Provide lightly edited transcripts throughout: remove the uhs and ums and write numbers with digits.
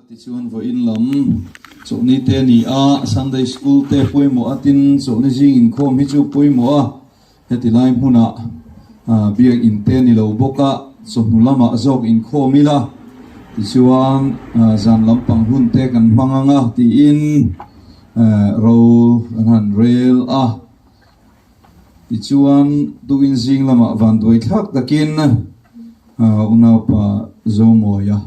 Tichuan vawiin lam chawlhni te a ni a, Sunday School te pawimawh a tin chawlhni zing inkhawm hi chu pawimawh a, heti lai hmunah biak in te ni lo bawk a, chawhnu lamah zawk inkhawm ila tichuan zan lampang hun te kan hmang ang a tiin ro kan han rel a. Tichuan tukin zing lamah vanduai thlak takin unaupa Zomawia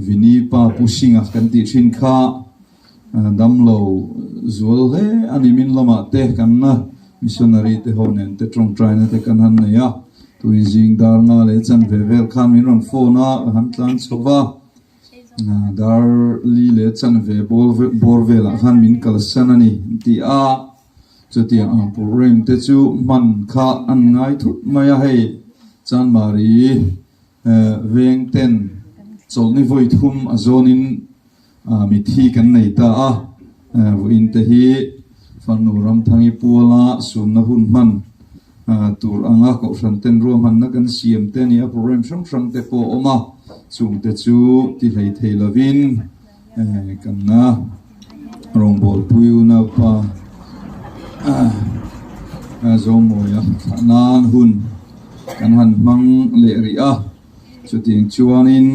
Vini pa Pu Singa kan tih thin kha damlo zual hle a ni. Min lamah te kan missionary te ho nen te tawngtaina te kan han nei a, tuin zing dar nga leh chanve vel khan min rawn phone a, ka han tlan chho va. Dar li leh chanve bawr velah khan min kalsan a ni ti a, chutiang ang program te chu hman kha an ngai thut mai a, hei Chanmari veng ten chawlhni vawi thum a zawnin mithi kan nei ta a, vawiin te hi Farnu Ramthangi Puala sunna hun hman tur anga kohhran ten ruahmanna kan siam te a ni a, program hrang hrang te pawh a awm a, chung te chu ti hlei thei lovin kan rawngbawlpui unaupa Zawmawia thlah nan hun kan han hmang leh rih a, chutiang chuanin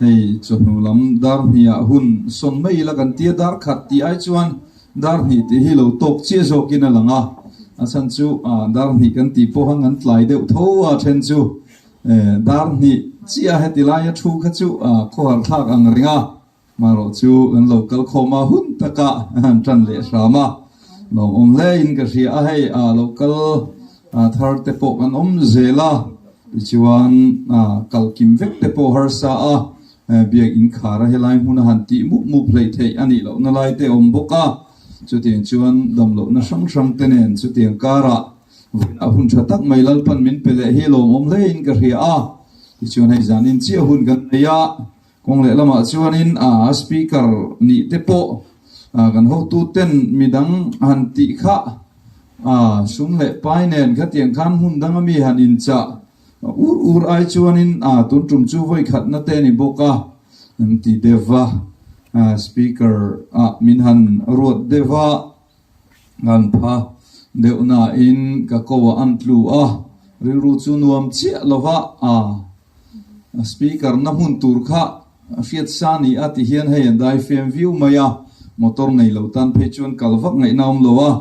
hei chawhnu lam dar hniah hun sawn mai ila kan tia dar khat tih ai chuan Dar hnih tih hi lo tawk chiah zawkin a lang a, a chhan chu dar hnih kan tih pawh khan kan tlai deuh tho a, then chu dar hnih chiah heti laia thu kha chu khawhar thlak ang reng a, marawh chu kan lo kal khawm a hun taka han tan leh hram a, lawmawm hle in ka hria a, hei lo kal thar te pawh kan awm zel a, tichuan kal kim vek te pawh harsa a. Biak inkhar a helai hmuna han tih mup mup hleih theih a nih lohna lai te a awm bawk a, chutiang chuan damlohna hrang hrang te nen chutiang karah vawiinah hun tha tak mai Lalpan min pe leh hi lawmawm hlein ka hria a, tichuan hei zanin chiah hun kan nei a, kawng lehlamah chuanin a speaker nih te pawh kan hotu ten midang han tih kha sum leh pai nen khatiang khan hmun danga mi han inchah Ur ur ai chuanin a tun tum chu vawi khatna te a ni bawk a, an ti deuh va, speaker ah min han ruat deuh va, han pha deuh nain ka ko ah an tlu a, rilru chu nuam chiah lo va, a speaker na hmun tur kha hriat sa ni a ti hian hei an dai fem viau mai a, motor nei lo tan phei chuan kal vak ngaihna awm lo a,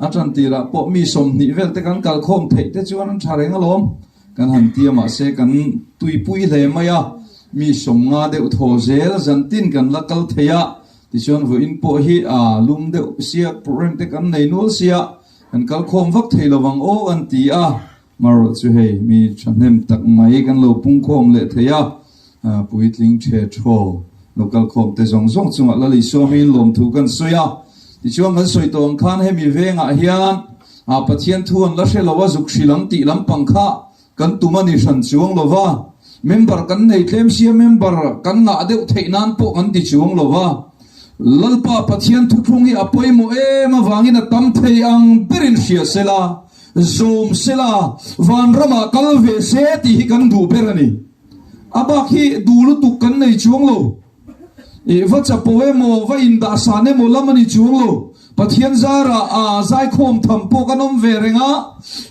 a tan tirah pawh mi 20 vel te kan kal khawm theih te chuan an tha reng alawm kan han ti a mahse kan tuipui hle mai a, mi 50 deuh thaw zel zan tin kan la kal thei a, tichuan vawiin pawh hi a lum deuh sia program te kan nei nual sia kan kal khawm vak thei lo ang aw an ti a. Marawh chu hei mi thahnem tak mai kan lo pungkhawm leh thei a, puitling the thaw local khawm te zawng zawng chungah Lal Isua hmingin lawmthu kan sawi a. Tichuan kan sawi tawh ang khan hemi vengah hian Pathian thu an la hre lo a, zuk hrilh ang tih lampang kha kan tum a ni hran chuang lo va, member kan nei tlem sia member kan ngah deuh theih nan pawh kan ti chuang lo va. Lalpa Pathian thuthlung hi a pawimawh em avangin a tam thei ang berin hria sela. Zawm sela, vanramah kal ve se tih hi kan duh ber a ni. A bak hi duh lutuk kan nei chuang lo. Ih, va chapo emaw, va indahsan emaw lam a ni chuang lo. Pathian zarah a zaikhawm tham pawh kan awm ve reng a,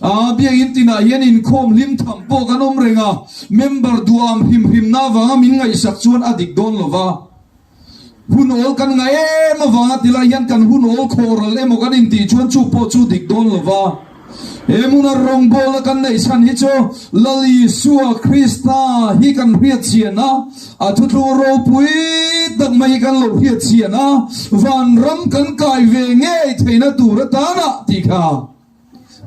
a biakinn tinah hian inkhawm hlim tham pawh kan awm reng a, member duham hrim hrimna avanga min ngaihsak chuan a dik dawn lo va. Hun awl kan ngah em avanga ti lai hian kan hun awl khawhral emaw kan intih chuan chu pawh chu dik dawn lo va. He hmuna rawngbawlna kan neih chhan hi chu Lal Isua Krista hi kan hriat chian a, a thuthlung ropui tak mai hi kan lo hriat chian a, vanram kan kai ve ngei theihna tur atana tih kha.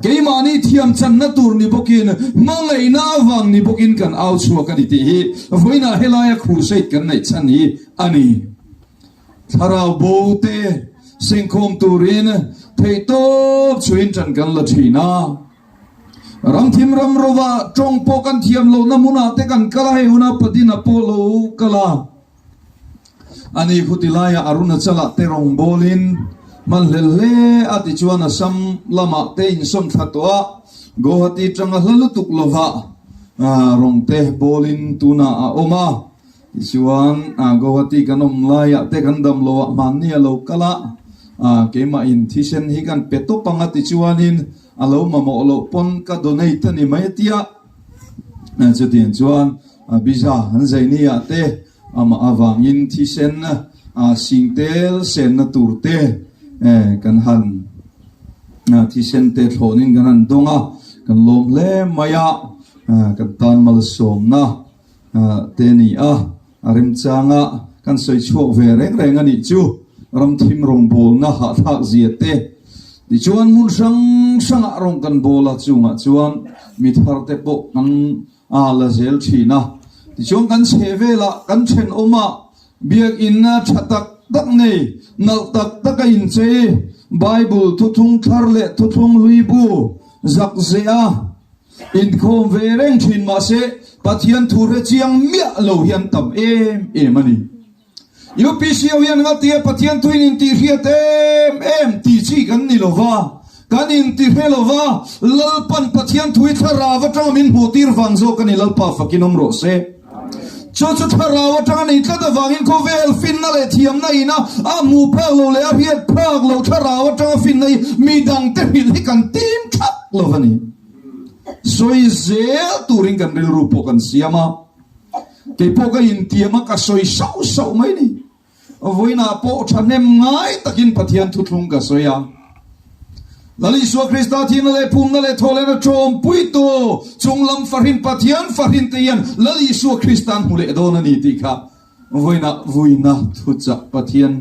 Keimahni thiam channa tur ni bawkin, hmangaihna avang ni bawkin kan au chhuak a ni tih hi vawiinah helaia crusade kan neih chhan hi a ni. Thlarau bo te sengkhawm turin theihtawp chhuiin ṭan kan la ṭhin a. Ramthim ram rova ṭawng pawh kan thiam lohna hmunah te kan kal a, hei huna Padina pawh lo kal a. Ani khuti laia Arunachala te rawngbawlin hman hlel hle a ti chuan Assam lamah te insawn thla tawh a, Guwahati tanga hla lutuk lova rawng te bawlin tunah a awm a. Tichuan Guwahati kan awm laiah te kan dam lo ah hmanni a lo kal a, keimahin thisen hi kan pe tawp ang a tichuanin a lo mamawh loh pawn ka donate a ni mai a tia. Chutiang chuan Biza an zai ni ah te amah avangin thisen singtel senna tur te kan han thisen te thlawnin kan han dawng a, kan lawm hle mai a, kan tan malsawmna te a ni a, a remchanga kan sawi chhuak ve reng reng a nih chu ramthim rawngbawlna hahthlak zia te tichuan hmun hrang hrangah rawng kan bawl a chungah chuan mi thar te pawh kan la zel thin a, tichuan kan chheh velah kan thenawmah biakinn tha tak tak nei nalh tak tak a inchei Bible thuthlung thlar leh thuthlung hlui bu zak zeh a. Inkhawm ve reng thin mahse Pathian thu hre chiang miah lo hi an tam em em a ni. UPC ho hian ngatia Pathian thuin intihhriat em em tih chi kan ni lo va, kan intihre lo va, Lalpan Pathian thui thlarau atanga min hmuhtir vang zawk a ni Lalpa fakin awm rawh se. Chu chu thlarau atanga nei tlat avangin khawvel finna leh thiamna ina a hmuh phak lo leh a hriat phak lo thlarau atanga finna hi midangte hrilh hi kan tim thak lo a ni. Sawi zel turin kan rilru pawh kan siam a, kei pawh ka intiam a ka sawi sauh sauh mai ni. Vawiinah pawh thahnem ngai takin Pathian thuthlung ka sawi a. Lal Isua Krista thihna leh phumna leh thawhlehna tawmpuitu chunglam fahrin Pathian fahrin te hian Lal Isua Krista an hmu leh dawn a ni tih kha vawiinah vuina thuchah Pathian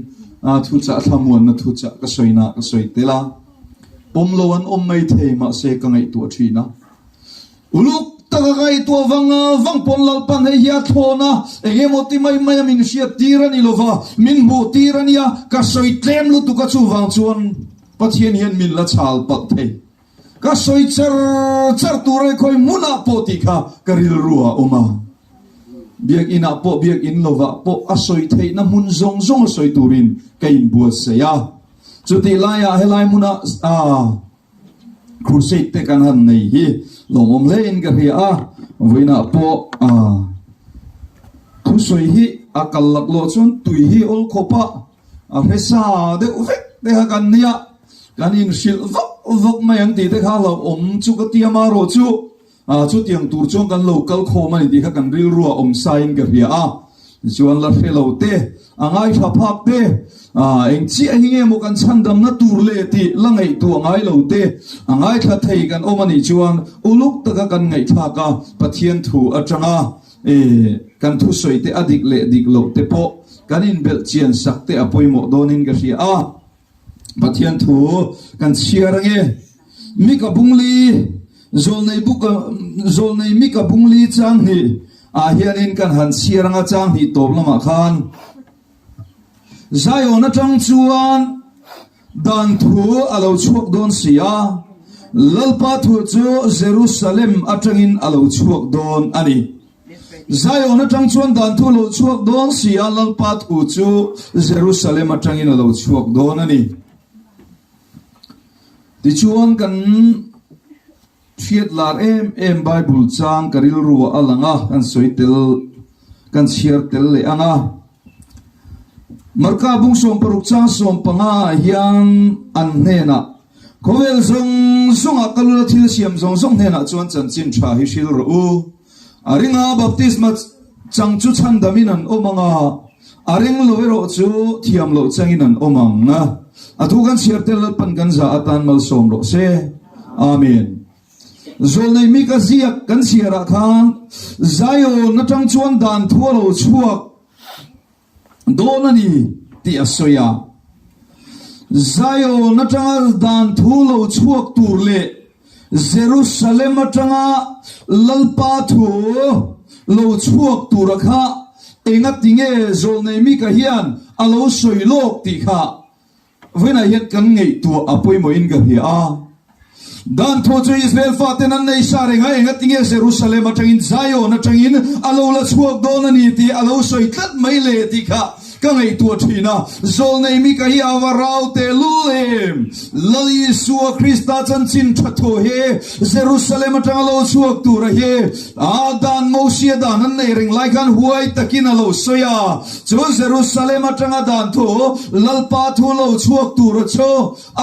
thuchah thlamuanna thuchah ka sawina ka sawi tel a. Pawm lo an awm mai thei mahse ka ngaihtuah thin a. Uluk taka ngaihtuah vang vang pawn Lalpan hei hi a thlawn a, eng emaw ti mai mai a min hriat tir a ni lova, min hmuh tir a nia, ka sawi tlem lutuk a chuvang chuan Pathian hian min la chhal palh thei. Ka sawi char char tur a ni khawi hmunah pawh tih kha ka rilru ah a awm a. Biakinn ah pawh biakinn lovah pawh a sawi theihna hmun zawng zawng a sawi turin ka inbuatsaih a. Chutih laiah helai hmunah ah. Crusade te kan han nei hi lawmawm hle in ka hria a, vawiinah pawh thusawi hi a kal laklawh chuan tui hi awl khawp a, a hre sa deuh vek te kha kan nia, kan inhrilh vak vak mai ang tih te kha hlauhawm chu ka ti a marawh chu. Chutiang tur chuan kan lo kal khawm a ni tih kha kan rilruah awm sain ka hria a, tichuan la hre lo te, a ngaithla phak te, eng chiah hi nge maw kan chhandamna tur le tih la ngaihtuah ngai lo te, a ngaithla thei kan awm a nih chuan uluk taka kan ngaihthlak a, Pathian thu atanga kan thusawi te a dik leh dik loh te pawh kan inbelh chian sak te a pawimawh dawnin ka hria a. Pathian thu kan chhiar ange. Mika bungli zawlnei buk zawlnei Mika bungli chang hnih ah hianin kan han chhiar anga chang hnih tawp lamah khan Zion atang chuan dan thu a lo chhuak dawn si a, Lalpa thu chu Jerusalem atangin a lo chhuak dawn a ni. Zion atang chuan dan thu a lo chhuak dawn si a, Lalpa thu chu Jerusalem atangin a lo chhuak dawn a ni. Tichuan kan hriat lar em em Bible chang ka rilruah a lang a, kan sawi tel, kan chhiar tel leh ang a. Marka bung 60 chang 15 ah hian an hnenah, Khawvel zawng zawngah ka lula thil siam zawng zawng hnenah chuan chanchin tha hi hril rawh u. A ringa baptisma chang chu chhandamin an awm ang a, a ring lo erawh chu thiam loh changin an awm ang. A thu kan chhiar tel Lalpan kan za atan malsawm rawh se. Amen. Zawlnei mi ka ziak kan chhiarah khan Zion atang chuan dan thu a lo chhuak. Dawn a ni tih a sawi a. Zion atanga dan thu lo chhuak tur leh Jerusalem atanga Lalpa thu lo chhuak tura kha engatinge zawlnei Mika hian a lo sawi lawk tih kha Vawiinah hian kan ngaihtuah a pawimawhin ka hria a. Dan thu chu Israel faten an nei sa reng a, engatinge Jerusalem atangin Zion atangin a lo la chhuak dawn a ni tih a lo sawi tlat mai le tih kha. ka ngaihtuah thin a. Zawlnei Mika hi a va rau tehlul em! Lal Isua Krista chanchin tha thu hi Jerusalem atanga lo chhuak tura hi a dan Mosia dan an nei reng lai khan huai takin a lo sawi a. Chu Jerusalem atanga dan thu Lalpa thu lo chhuak tura chu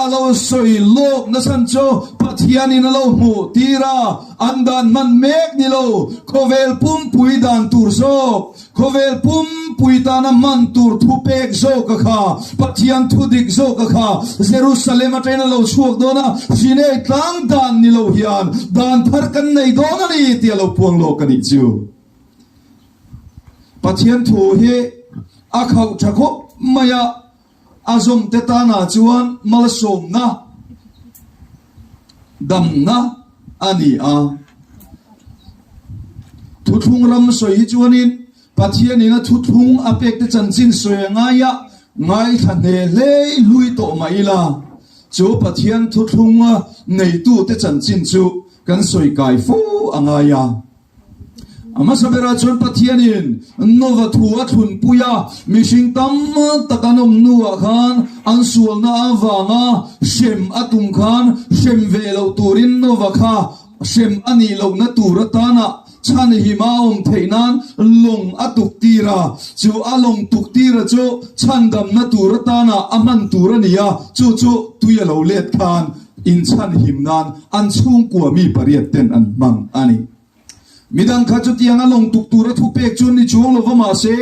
a lo sawi lawk nachhan chu Pathianin a lo hmuh tir a, an dan hman mek ni lo khawvel pumpui dan tur zawk Khawvel pumpui tana hman tur thupek zawka kha, Pathian thu dik zawka kha Jerusalem atangin a lo chhuak dawn a, Sinai tlang dan ni lo hian dan thar kan nei dawn a ni tih a lo puang lawk a nih chu. Pathian thu hi a khauh tha khawp mai a, a zawmte tanah chuan malsawmna, damna a ni a. Thuthlung ram sawi hi chuanin Pathianin a thuthlung a pekte chanchin sawi a ngai a, ngaithla hne hlei hlui tawh mah ila, chu Pathian thuthlung neitute chanchin chu kan sawi kai fo a ngai a. A hmasa berah chuan Pathianin Nova thu a thlunpui a, mihring tam tak an awm hnuah khan an sualna avanga hrem a tum khan hrem ve loh turin Nova kha hrem a nih lohna tur atana chhanhim a awm theih nan lawng a tuk tir a, chu a lawng tuk tira chu chhandamna tur atana a hman tur a ni a, chu chu tui a lo let khan inchhanhim nan an chhungkua mi pariat ten an hmang a ni. Midang kha chutiang a lawng tuk tura thupek chu an ni chuang lo va, mahse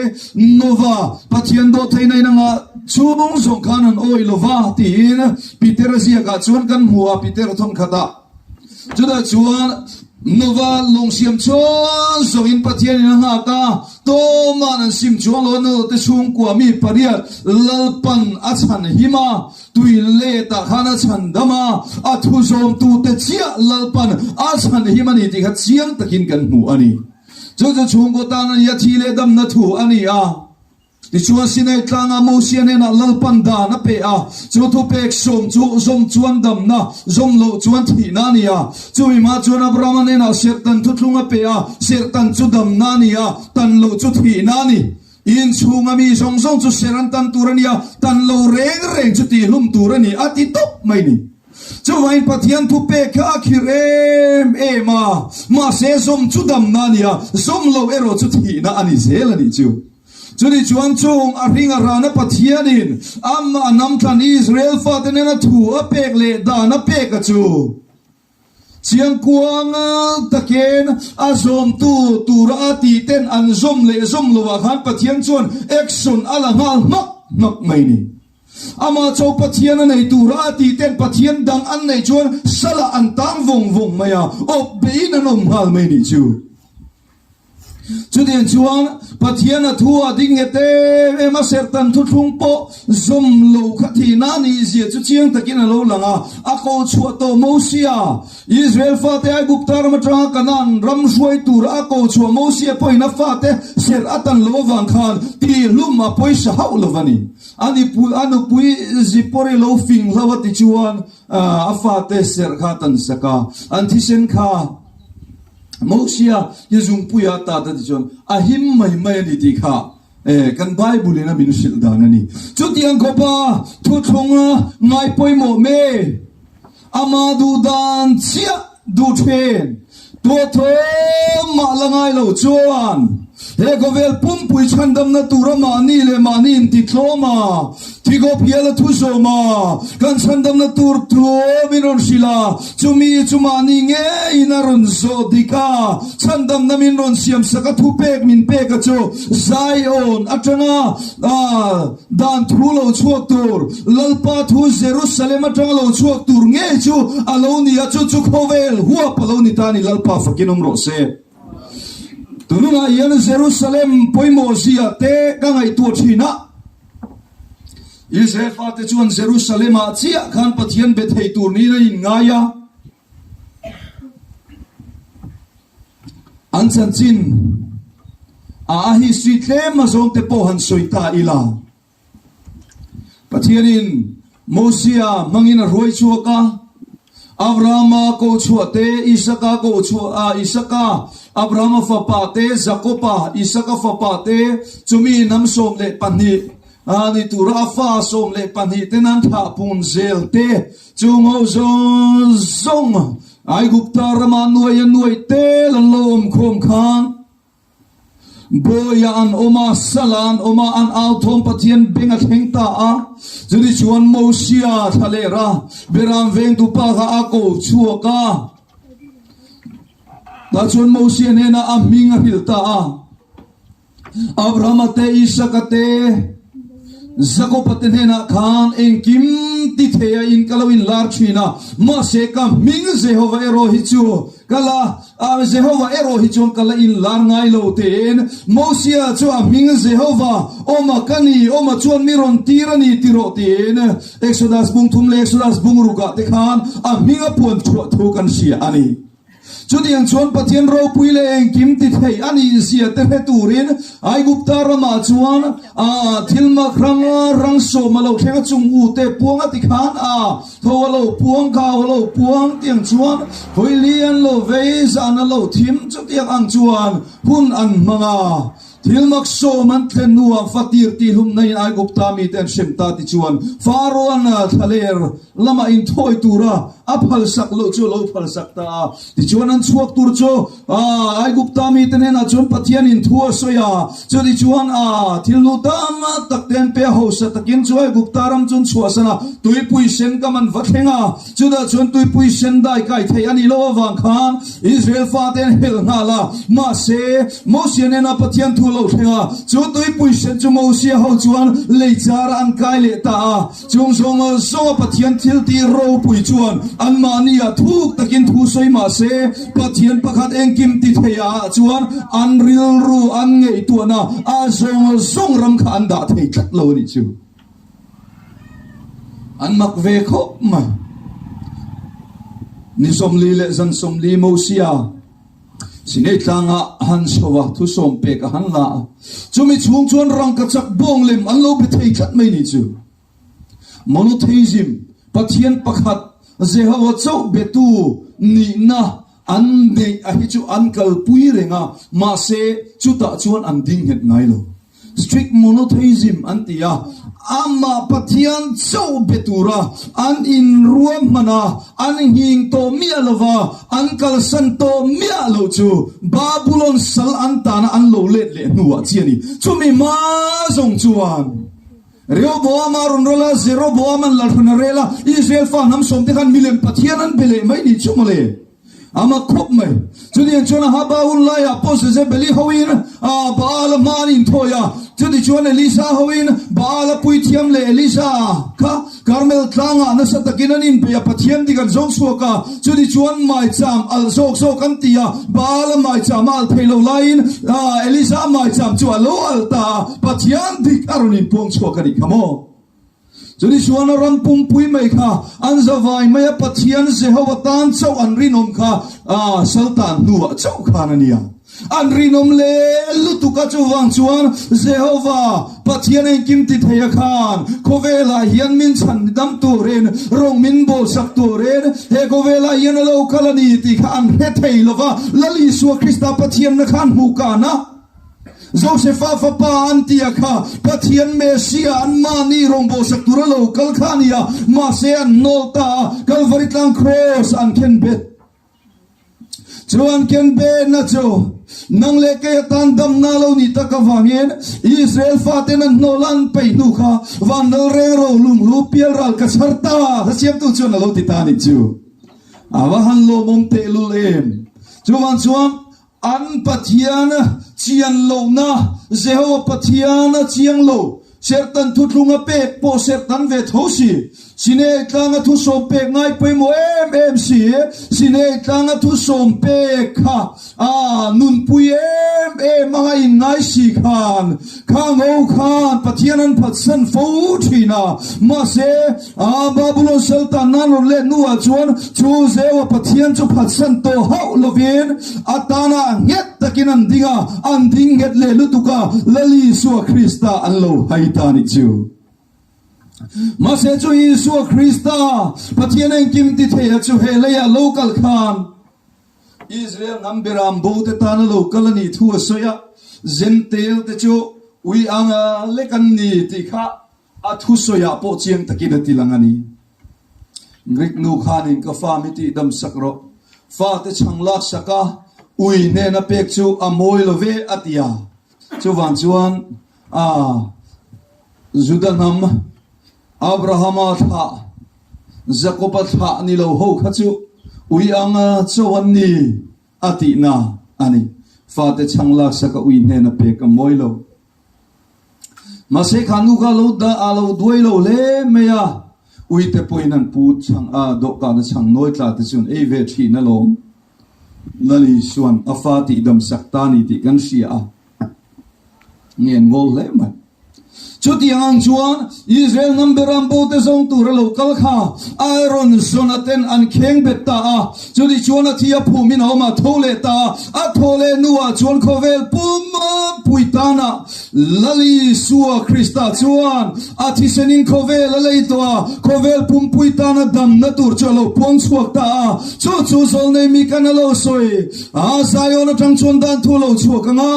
Nova, Pathian dawhtheihna in anga chhung zawng khan an awih lo va tiin Peter-a ziakah chuan kan hmu a, Peter thawnkhatah. Chutah chuan Nova lawng siam chuan zawngin Pathianin a nghak a, tawma'n an sim chuang lo a, Note chhungkua mi pariat Lalpan a chhan him a, Tui letah khan a chhan dam a, a thu zawmtute chiah Lalpan a chhan him a ni tih kha chiang takin kan hmu a ni. Chu chu chhungkaw tan a ni a, thi leh damna thu a ni a. Tichuan Sinai tlangah Mosia hnenah Lalpan dan a pe a, chu thupek sawm chu zawm chuan damna, zawm loh chuan thihna a ni a. Chumi hma chuan Abrahama hnenah serhtan thuthlung a pe a, serhtan chu damna a ni a, tan loh chu thihna a ni. Inchhunga mi zawng zawng chu ser an tan tur a nia, tan lo reng reng chu tihhlum tur a ni, a ti tawp mai ni. Chuvangin Pathian thu pek kha a khirh em em a, mahse zawm chu damna a nia, zawm lo erawh chu thihna a ni zel a nih chu. Chuni chuan chung a hring a rana Pathianin amah a namthlan Israel fate nena thu a pek leh dan a pek a chu. Chiangkuang takin a zawmtu tura a tih ten an zawm leh zawm loah khan Pathian chuan action a la nghal hmak hmak mai ni. Amah cho Pathian a nei tura a tih ten Pathian dang an neih chuan salah an tang vawng vawng mai a, awp beiin an awm nghal mai nih chu. Chutiang chuan Pathian a thu a ding nghet em em a, serhtan thuthlung pawh zawm lo kha thihna a nih zia chu chiang takin a lo lang a. A ko chhuah tawh Mosia, Israel fate Aigupta ram atanga Kanaan ram hruai tura a ko chhuah Mosia pawhin a fate serh a tan lo avang khan tihhlum a pawisa hauh lo va ni. A nupui Zipori lo fing hlo a ti chuan a fate serh kha a tan sak a, an thisen kha Mosia hi zungpuia tat a ti chuan a him mai mai a ni tih kha kan Bible in a min hrilh dan a ni. Chutiang khawpa thuthlunga ngai pawimawh me ama duh dan chiah duh then tuathawm mah la ngai lo chuan he khawvel pumpui chhandamna tura mahni leh mahni intitlawm a, Thikawp hial a thu zawm a, kan chhandamna tur thu min rawn hrilh a, chumi chu mahni ngeiin a rawn zawh dik a, chhandamna min rawn siamsak a thupek min pek a chu Zion atanga dan thu lo chhuak tur, Lalpa thu Jerusalem atanga lo chhuak tur ngei chu a lo ni a, chu chu khawvel huap a lo ni ta a ni, Lalpa fakin awm rawh se. Tununah hian Jerusalem pawimawh zia te ka ngaihtuah thin a. Israel fate chuan Jerusalem-ah chiah khan Pathian be thei tur niin an inngai a. An chanchin a a history tlem a zawngte pawh han sawi ta ila. Pathianin Mosia hmangin a hruai chhuak a, Abrahama ko chhuah te, Isaka ko chhuah a, Isaka, Abrahama fapa te, Jakoba, Isaka fapa te, chumi hnam 12. A ni tura a fa 12 ten an thlah pun zel te chu ngo zawng zawng Aigupta rama nuai a nuai tel an lo awm khawm khan Bawia an awm a, Sala an awm a, an au thawm Pathian beng a thleng ta a. Chuni chuan Mosia thla leh ra Beram vengtu pa kha a ko chhuak a. Tah chuan Mosia hnenah a hming a hrilh ta a. Abrahama te, Isaka te, Jakoba te hnenah khan engkim ti thei a in ka lo inlar thin a, mahse ka hming Jehova erawh hi chu ka la, Jehova erawh hi chuan ka la inlar ngai lo tiin Mosia chu a hming Jehova awma ka ni, awma chuan mi rawn tir a ni ti rawh tiin Exodus bung thum leh Exodus bung rukah te khan a hming a puan chhuah thu kan hria a ni. Chutiang chuan Pathian ropui leh engkim ti thei a nih zia te hre turin Aigupta ramah chuan thil mak rang rang sawm a lo thleng a, chung u te puang a ti khan a tho a lo puang, kau a lo puang tiang chuan hawili an lo vei, zan a lo thim chutiang ang chuan hun an hmang a. Thil mak sawm an thlen hnuah fatir tihlumna in Aigupta mite an hrem ta ti chuan Pharaoh-a'n thlaler lamah inthawi tura a phalsak loh chu a lo phalsak ta a. Tichuan an chhuak tur chu Aigupta mite hnenah chuan Pathianin thu a sawi a. Chutichuan thil hnu tam tak te an pe a, hausa takin chu Aigupta ram chu an chhuahsan a, tuipui sen kam an va thleng a. Chutah chuan tuipui sen dai kai theih a nih loh avang khan Israel fate an helh nghal a. Mahse, Mosia nena Pathian thu a lo thleng a, chu tuipui sen chu Mosia ho chuan lei chara an kai leh ta a. Chung zawng zawnga Pathian thil tih ropui chuan anmahniah thuk takin thu sawi mah se, Pathian pakhat engkim ti theiah ah chuan an rilru an ngaihtuahna a zawng zawng ram kha an dah thei tlat lo a nih chu. An mak ve khawp mai. Ni 40 leh zan 40 Mosia Sinai tlangah a han chho a, thusawm pek a han la a. Chumi chhung chuan rangkachak bawng lem an lo be thei tlat mai ni chu. Monotheism, Pathian pakhat, Jehovah chauh betu nihna an neih a hi chu an kalpui reng a, mahse chutah chuan an ding nghet ngai lo. Strict monotheism an ti a, amah Pathian chauh be tura an inruahman a, an nghing tawh miah lova, an kalsan tawh miah loh chu Babulon sal an tana an lo let leh hnuah chi a ni. Chumi hma zawng chuan Rehoboam a rawn rawlh a, Jeroboam an lalhran a rel a, Israel fa hnam sawmte khan milem Pathian an be leh mai ni chu mawle. A mak khawp mai. Chutiang chuan Ahaba hun laiah pawh Jezebeli hoin Baal-a hma an inthawi a. Chutichuan Elisa hoin Baal-a puithiam leh Elisa kha Karmel tlangah nasa takin an inbei a, Pathian dik an zawng chhuak a. Chutichuan maicham alh zawk zawk an ti a, Baal-a maicham a alh thei lo laiin Elisa maicham chu a lo alh ta a, Pathian dik a rawn inpuang chhuak a nih kha maw? Chuni chuan a ram pumpui mai kha an zavai mai a, Pathian Jehova tan chauh an rinawm kha saltan hnuah chauh khan a nia. An rinawm leh lutuk a, chuvang chuan Jehova Pathian engkim ti thei a khan khawvelah hian min chhan dam turin rawng min bawlsak turin he khawvelah hian a lo kal a ni tih kha an hre thei lo va, Lal Isua Krista Pathianna kha an hmuh kan a. Josefa fapa an tia kha Pathian Messiah an mahni rawngbawlsak tur a lo kal kha a ni a, mahse an nawl ta a, Kalvari tlang kraws an khen bet. Chu an ken betna chu nang leh kei atan damna lo nih tak avangin Israel faten an hnawl a an peih hnu kha van lal reng ro lunghlu pial ral ka chhar ta a siamtu chuan a lo ti ta a nih chu. A va han lawmawm tehlul em! Chuvang chuan An Pathian chian lohna, Jehova Pathian a chiang lo. Serhtan thuthlung a pek pawh serhtan ve tho si. Sinai tlanga thusawm pek ngai pawimawh em em si. Sinai tlanga thusawm pek kha a nunpui em em anga inngai si khan kha ngo khan Pathian an phatsan fo thin a. Mahse, A Babulon saltan nan rawn let hnuah chuan chu Zeua Pathian chu phatsan tawh hauh lovin a tana nghet takin an ding a, an ding nghet leh lutuk a, Lal Isua Krista an lo hai ta nih chu. Mahse chu Isua Krista, Pathian engkim ti theiha chu he leiah lo kal khan, Israel hnam beram bo te tana lo kal a nih thu a sawi a, Jentail te chu ui anga lek an ni tih kha. A thusawiah pawh chiang takin a ti lang a ni. Greek nu khanin ka fa mi tih dam sak rawh, fate chhang lak sak a, ui hnena pek chu a mawi lo ve a ti a. Chuvang chuan a Juda hnam Abrahama thlah, Jakoba thlah ni lo ho kha chu ui anga cho an ni a tihna a ni. Fate chhang lak sak a ui hnena pek a mawi lo. Mahse kha nu kha lo dah a lo duai lo hle mai a, uite pawhin an pu chhang a dawhkana chhang nawi tla te chuan ei ve thin alawm. Lal Isuan a fa tih dam sak ta ni tih kan hria a, ngen ngawl hle mai. Chutiang ang chuan Israel hnam beram bo te zawng tur a lo kal kha Aaron zawn a ten an kheng bet ta a, chutih chuan a thi a phum in a awm a tho leh ta a, a thaw leh hnuah chuan khawvel pum a pui tan a, Lal Isua Krista chuan a thisen in khawvel a lei tawh a, khawvel pumpui tan a damna tur chu a lo puang chhuak ta a, chu chu zawlnei mi kan a lo sawi a, Zion atang chuan dan thu a lo chhuak ang a.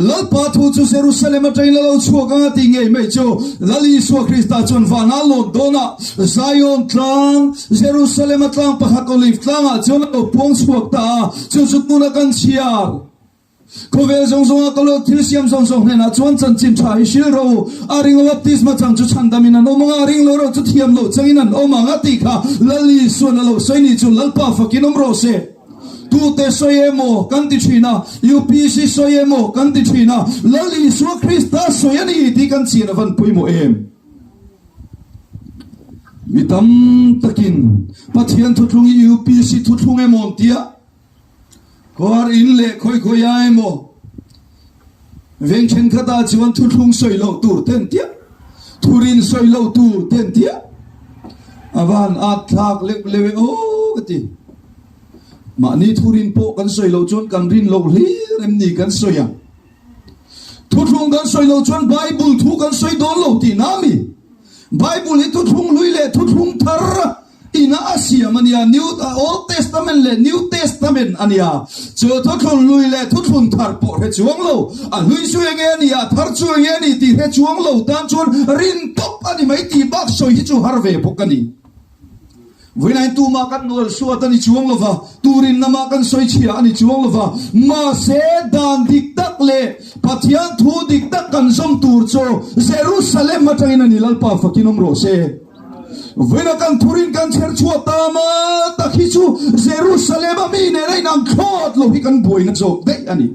Lalpa thu chu Jerusalem atangin a lo chhuak ang a tih ngei mai chu Lal Isua Krista chuan vana lawt dawnah Zion tlang, Jerusalem a tlang pakhat Olive tlangah chuan a lo puang chhuak ta a, chu chu tuna kan chhiar. Khawvel zawng zawnga ka lawt thil siam zawng zawng hnenah chuan chanchin tha hi hril ro u, a ring lo baptisma chang chu chhandamin an awm ang a, a ring lo erawh chu thiam loh changin an awm ang a tih kha Lal Isuan a lo sawi ni chu Lalpa fakin awm rawh se. Tute sawi emaw kan ti thin a, UPC sawi emaw kan ti thin a, Lal Isua Krista sawi a ni tih kan chian a van pawimawh em? Mi tam takin Pathian thuthlung hi UPC thuthlung emaw an tia, khuar in leh khawi khawiah emaw veng thenkhatah chuan thuthlung sawi loh tur te an tia, thurin sawi loh tur te an tia, a van at thlak leuh leuh e aw ka ti. Mahni thurin pawh kan sawi loh chuan kan rin loh hlir em ni kan sawi ang. Thuthlung kan sawi loh chuan Bible thu kan sawi dawn lo tihna a mi? Bible hi thuthlung hlui leh thuthlung thar ina a siam a nia, New, Old Testament leh New Testament a nia. Chu thuthlung hlui leh thuthlung thar pawh hre chuang lo, a hlui chu enge a ni, a thar chu enge a ni tih hre chuang lo tan chuan rin tawp a ni mai tih bak sawi hi chu har ve bawk a ni. Vawiin tumah kan nual suat a ni chuang lo va, turin lamah kan sawi chhia a ni chuang lo va, mahse dan dik tak leh Pathian thu dik tak kan zawm tur chu Jerusalem atangin a ni Lalpa fakin awm rawh se. Vawiina kan thurin kan chher chhuah ta mal tak hi chu Jerusalem a mi nen a inang thlawt lo hi kan buaina zawk daih a ni.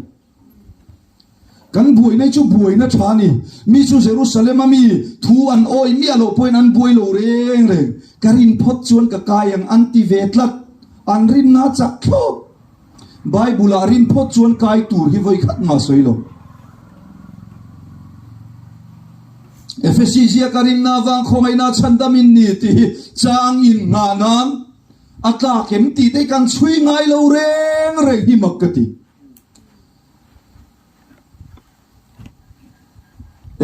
Kan buaina chu buaina tha a ni. Mi chu Jerusalem a mi thu an awih miah loh pawhin an buai lo reng reng. Ka rin phawt chuan ka kai ang an ti ve tlat. An rinna a chak thlawt. Bible ah rin phawt chuan kai tur hi vawi khat mah sawi lo. Efesi ziaka rinna avang khawngaihna chhandam in ni tih hi chang in nghah nan a tlak em tih te hi kan chhui ngai lo reng reng hi mak ka ti.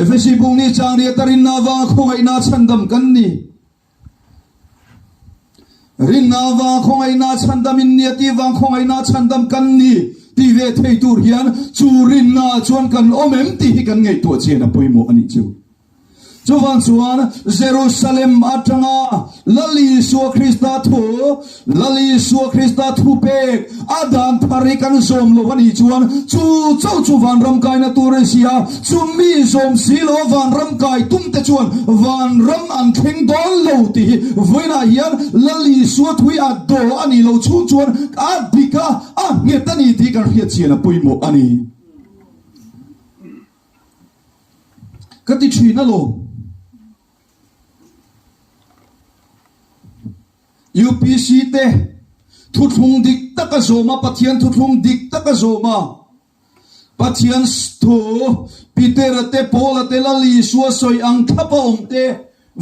Efesi bung ni chang riat a rinna avanga khawngaihna chhandam kan ni. Rinna avanga khawngaihna chhandam in ni a tih vang khawngaihna chhandam kan ni tih ve thei tur hian chu rinna chuan kan awm em tih hi kan ngaihtuah chian a pawimawh a nih chu. Chuvang chuan Jerusalem atanga Lal Isua Krista thu, Lal Isua Krista thupek a dan thar hi kan zawm lo a nih chuan chu chauh chu vanram kaina tur a ni si a, chumi zawm si lo a vanram kai tum te chuan vanram an thleng dawn lo tih hi vawiinah hian Lal Isua thu hi a daw a nih loh chhung chuan a dik a, a nghet a ni tih kan hriat chian a pawimawh a ni. Ka ti thin alawm. UPC te thuthlung dik tak a zawm a, Pathian thuthlung dik tak a zawm a, Pathian thu Petera te Paula te Lal Isua sawi ang thlap a awm te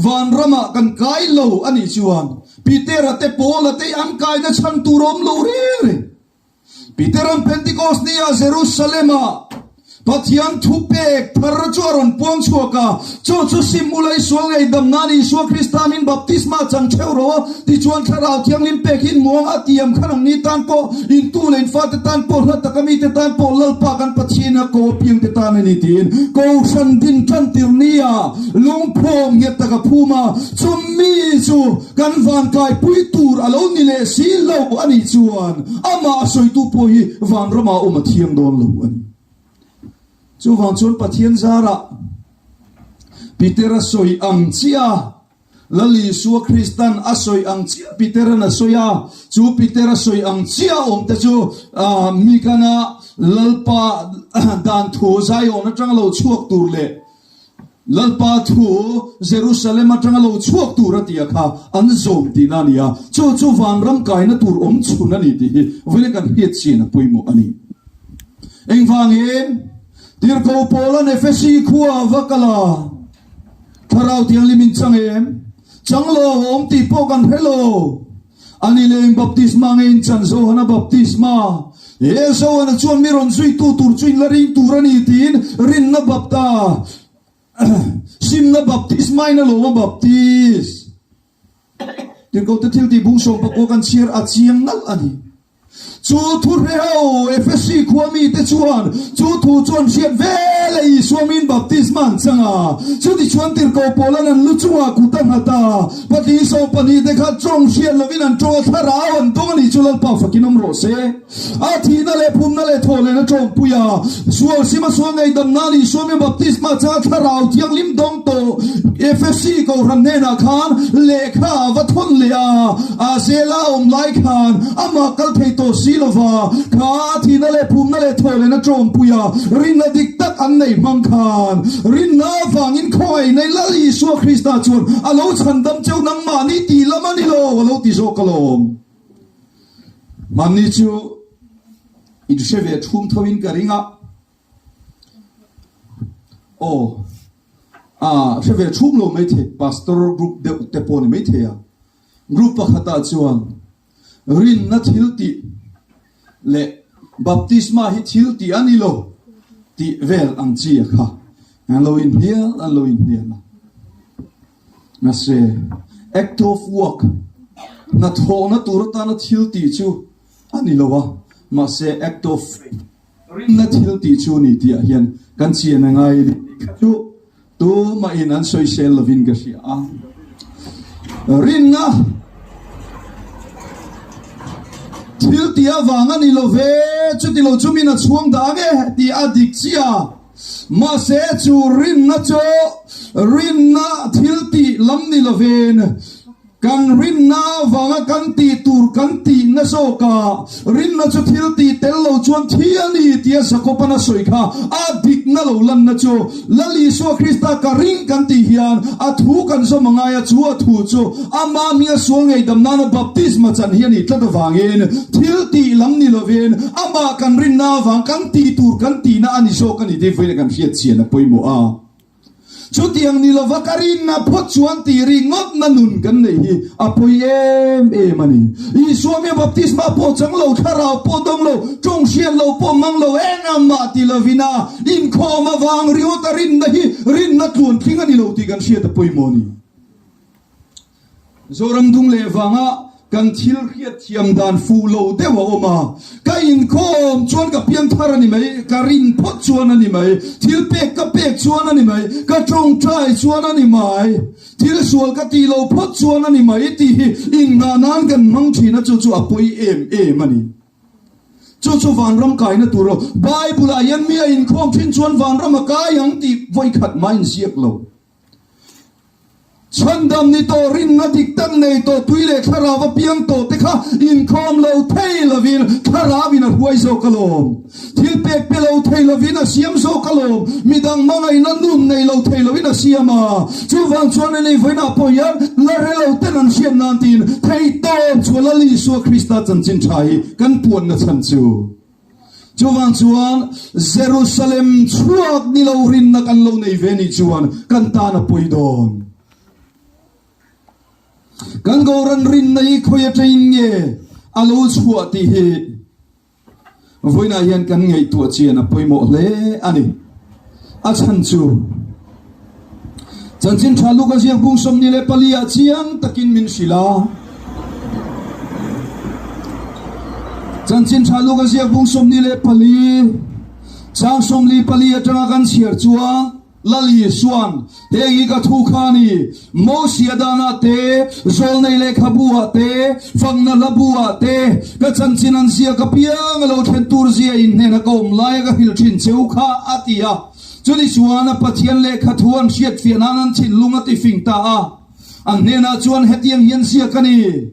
vanramah kan kai lo a nih chuan Petera te Paula te an kaina chhan tur a awm lo reng reng. Peter-a'n Pentecost ni-ah Jerusalem-ah. Pathian thupek thar chu a rawn puang chhuak a, chu chu sim ulai sual ngei dam nan Isua Krista min baptisma chang theuh rawh tichuan Thlarau Thianghlim pek hi muang a tiam khan ang ni tan pawh intu leh infate tan pawh hla taka mite tan pawh Lalpa kan Pathian a ko apiang te tan a ni tiin Kohhran din tan tir nia lungphawm nghet taka phum a, chumi chu kan vankaipui tur a lo ni leh si lo a nih chuan amah a sawitu pawh hi vanramah awm a thiang dawn lo a ni. Chuvang chuan Pathian zarah Petera sawi ang chiah Lal Isua Kristan a sawi ang chiah Peteran a sawi a, chu Petera sawi ang chiah awm te chu Mikana Lalpa dan thu Zion atanga lo chhuak tur leh Lalpa thu Jerusalem atanga lo chhuak tur a tia kha an zawm tihna a ni a, chu chu vanram kaina tur awm chhun a ni tih hi vawiin kan hriat chian a pawimawh a ni. Engvangin? Tirhkoh Paula'n Efesi khua a va kal a, Thlarau Thianghlim in chang em? Chang lo, awm tih pawh kan hre lo. Ani leng baptisma nge in chan Johana baptisma? He Johana chuan mi rawn zuitu tur chu in la ring tur a ni tiin rinna bapta, simna baptisma in a lawm a baptis. Tirhkohte thil tih bung 14 kan chhiar a chiang nalh a ni. Chu thu hreho Efesi khua mite chuan chu thu chu an hriat vel a, Isua min baptisma an chang a. Chutichuan tirhkoh Paula'n an lu chungah kut a nghat a, patling 12 te kha tawng hriat lovin an tawng a, thlarau an dawng a nih chu Lalpa fakin awm rawh se. A thihna leh phumna leh thawhlehna ṭawmpui a, sual sim a sual ngei dam nan Isua mi baptisma changa Thlarau Thianghlim dawng tawh Efesi Kohhran hnenah khan lehkha a va thawn leh a, a zela a awm lai khan amah kal thei tawh si lova, kha a thihna leh phumna leh thawhlehna ṭawmpui a, rinna dik tak an nei hmang khan rinna avangin khawngaih nei Lal Isua Krista chuan a lo chhandam cheu nangmahni tih lam a ni lo, a lo ti zawk alawm. Mahni chu in hre ve thum tho in ka ring a, aw ah hre ve thum lo mai thei pastor group deuh te pawh ni mai thei a, group pakhat ah chuan rinna thil tih leh baptisma hi thil tih a ni lo tih vel ang chi a kha an lo inhnial an lo inhnial a. Mahse, act of work, hnathawhna tur atana thil tih chu a ni lo a, mahse act of faith, rinna thil tih chu a ni tihah hian kan chian a ngai a ni tih kha chu tumahin an sawisel lovin ka hria a. Rinna thil tih avang a ni lo ve, chuti lo chu min a chhuang dah ang e tih a dik chiah a. Mahse chu rinna chu rinna thil tih lam ni lovin, kan rinna avanga kan tih tur kan tihna zawkah rinna chu thil tih tel lo chuan thi a ni tia Jakoban a sawi kha a dikna lo lanna chu Lal Isua Krista ka ring kan tih hian a thu kan zawm a ngai a, chu a thu chu Amah hminga sual ngei dam nana baptisma chan hi a nih tlat avangin thil tih lam ni lovin amah kan rinna avang kan tih tur kan tihna a ni zawk a ni tih vawiin kan hriat chian a pawimawh a. Chutiang ni lova ka rinna phawt chuan tih ringawtna nun kan neih hi a pawi em em a ni. Isua hminga baptisma pawh chang lo, thlarau pawh dawng lo, tawng hriat lo pawh mang lo, engmah ti lovin a inkhawm avang ringawta rinna hi rinna tluantling a ni lo tih kan hriat a pawimawh a ni. Zoram dung leh vanga kan thil hriat thiam dan fuh lo deuh a awm a, ka inkhawm chuan ka piang thar a ni mai, ka rin phawt chuan a ni mai, thil pek ka pek chuan a ni mai, ka tawngtai chuan a ni mai, thil sual ka tih lo phawt chuan a ni mai tih hi innghah nan kan hmang thin a, chu chu a pawi em em a ni. Chu chu vanram kaina tur lo. Bible-ah hian mi a inkhawm thin chuan vanram a kai ang tih vawikhat mah inziak lo. Chhandam ni tawh, rinna dik tak nei tawh, tui leh thlarau a piang tawh te kha inkhawm lo thei lovin thlarau in a hruai zawk alawm. Thil pek pe lo thei lovin a siam zawk alawm. Midang hmangaihna nun nei lo thei lovin a siam a. Chuvang chuan an eivawiinah pawh hian la re lo ten an hriat nan tiin theihtawp chu Lal Isua Krista chanchin tha hi kan puanna chhan chu. Chuvang chuan Jerusalem chhuak ni lo rinna kan lo nei ve nih chuan kan tan a pawi dawn. Kan Goran rinna hi khawi atangin nge a lo chhuah tih hi. Vawiinah hian kan ngaihtuah chian a pawimawh hle a ni. A chhan chu Chanchin Tha Luka ziak bung 24 ah chiang takin min hrilh a. Chanchin Tha Luka ziak bung 24 chang 44 atanga kan chhiar chuan Lal Isuan, Heng hi ka thu kha a ni, Mosia danah te, Zawlnei lehkhabu ah te, Fakna hlabu ah te, ka chanchin an ziak apiang a lo thlen tur zia in hnena ka awm laia ka hrilh thin che u kha, a ti a. Chuni chuan a Pathian lehkha thu an hriatfiah nan an thinlung a tifing ta a. An hnenah chuan hetiang hian ziak a ni.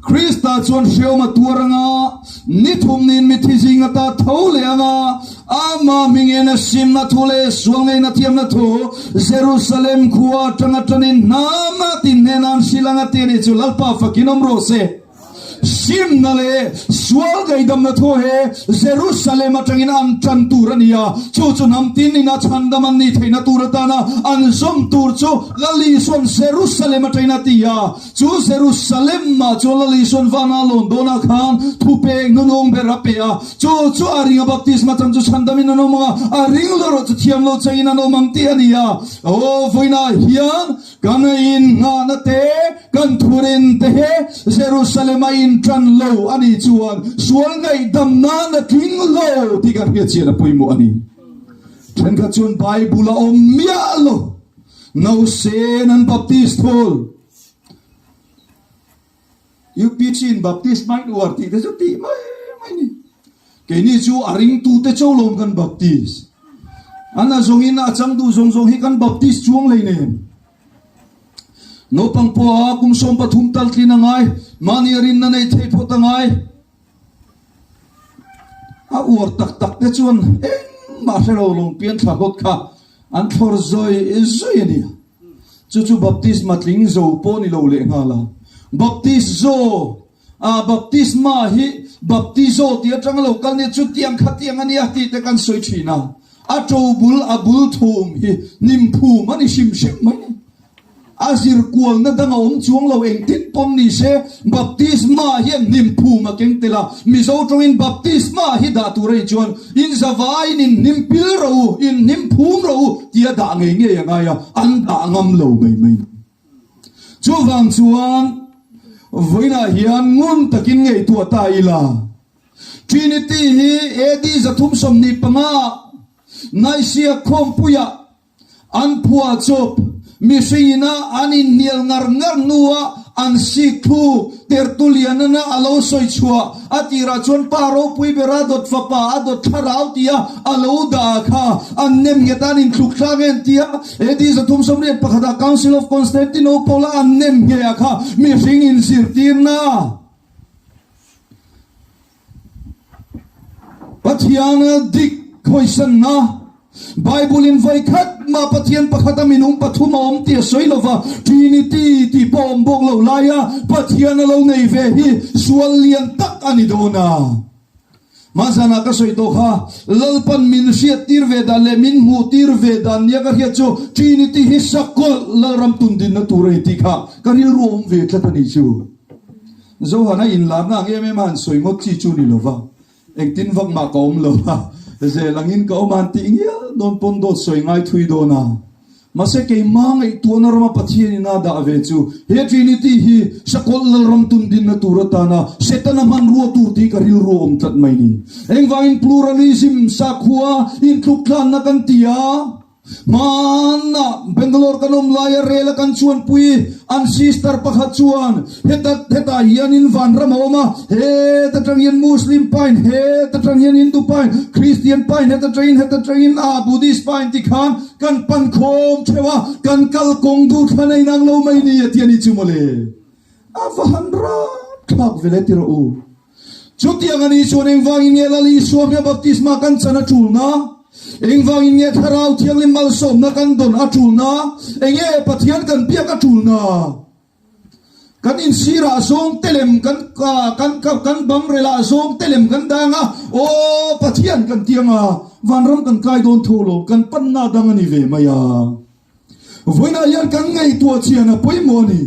Krista chuan hreawm a tuar anga, ni thum niin mithi zing ata tho leh anga, ama hmingin a simna thu leh sual ngeina thiamna thu Jerusalem khua atanga tanin hnam a tin hnenah an hrilh anga tih a nih chu Lalpa fakin awm rawh se. Simna leh sual ngaihdamna thu he Jerusalem atangin an tan tur a ni a, chu chu hnam tin ina chhandam an nih theihna tur atana an zawm tur chu Lal Isua'n Jerusalem atangin a ti a. Chu Jerusalem-ah chuan Lal Isua'n vana lawn dawnah khan thupek hnunung ber a pe a. Chu chu a ring a, baptisma chang chu chhandamin an awm ang a, a ring lo erawh chu thiam lo changin an awm ang tih a ni a. Aw, vawiinah hian kan innghahna te, kan thurin te he Jerusalem-a intan lo a nih chuan sual ngaihdam nan a tling lo tih kan hriat chian a pawimawh a ni. Thenkhat chuan Bible a awm miah lo, Nausen an baptist thul. UPC in Baptist hmain uar tih te chu tih mai mai ni. Keini chu a ringtu te cho lawm kan Baptist. An a zawng in a chang duh zawng zawng hi kan Baptist chuang hlei nem. Naupang pawha kum 13 tal tlin a ngai, mahni a rinna nei thei phawt a ngai. A uar tak tak te chuan engmah hre lo lawng pian thla hlawt kha an thlawr zawi zawi a nia. Chu chu baptisma tling zo pawh ni lo leh nghal a. Baptist zo, ah baptisma hi baptizo tih atanga lo kal nia chu tiang kha tiang a nia tih te kan sawi thin a. A to bul a bul thum hi hnim phum a ni hrim hrim mai ni. A zir kualna dang a awm chuang lo, engtin pawn ni se, baptisma hian hnim phum a keng tel a, Mizo tawngin baptisma hi dah tur a nih chuan in zavaiin in hnim pil rawh u, in hnim phum rawh u tia dah ngei ngei a ngai a, an dah ngam lo mai mai. Chuvang chuan vawiinah hian ngun takin ngaihtuah ta ila, Trinity hi AD 325 ah Nicaea khawmpuiah An phuah chawp, mihring ina an inhnial ngar ngar hnua an sik thu Tertullian-ana a lo sawi chhuah a tirah chuan pa ropui bera dawt fapa a dawt thlarau tia a lo dah a kha an nem nghet a, an inthluk thlak en tia AD 381 ah Council of Constantinople a an nem ngheh a kha mihring inzirtirna Pathian dik hawisanna, Bible-in vawi khat mah Pathian pakhat a minung pathum a awm tih a sawi lo va, Trinity tih pawh a awm bawk lo laia Pathian a lo nei ve hi sual lian tak a ni dawn a. Hmanzanah ka sawi tawh kha, Lalpan min hriattir ve dan leh min hmuhtir ve dan nia ka hriat chu Trinity hi sakawlh Lalram tundinna tur a ni tih kha ka rilru a awm ve tlat a nih chu. Zohana inlarna ang em em a han sawi ngawt chi chu ni lova, engtin vak mah ka awm lo a, zel angin ka awm a han tih ngial dawn pawn dawt sawi ngai thui dawn a. Mahse keimah ngaihtuahna rama Pathian in a dah ve chu he Trinity hi Sakawlh Lalram tundinna tur atana Setana hmanrua tur tih ka rilru a awm tlat mai ni. Engvangin pluralism sakhua intluktlanna kan ti a? Hmanah Bangalore kan awm laia rel a kan chuanpui an sister pakhat chuan heta hetah hianin vanram a awm a, heta tang hian Muslim pain, heta tang hian Hindu pain, Christian pain, heta tangin heta tangin ah Buddhist pain ti khan kan pan khawm theuh a, kan kal kawng duh thla nei nang lo mai ni a ti a ni chu mawle. A va han rapthlak vele ti rawh u. Chutiang a nih chuan engvangin nge Lal Isua hmia baptisma kan chan a tulna? Engvangin nge Thlarau Thianghlim malsawmna kan dawn a tulna? Enge Pathian kan biak a tulna? Kan insirah zawng te lem kan kan kan bangrelah zawng te lem kan dang a, Aw Pathian kan ti ang a, vanram kan kai dawn tho lo, kan panna dang a ni ve mai a. Vawiinah hian kan ngaihtuah chian a pawimawh a ni.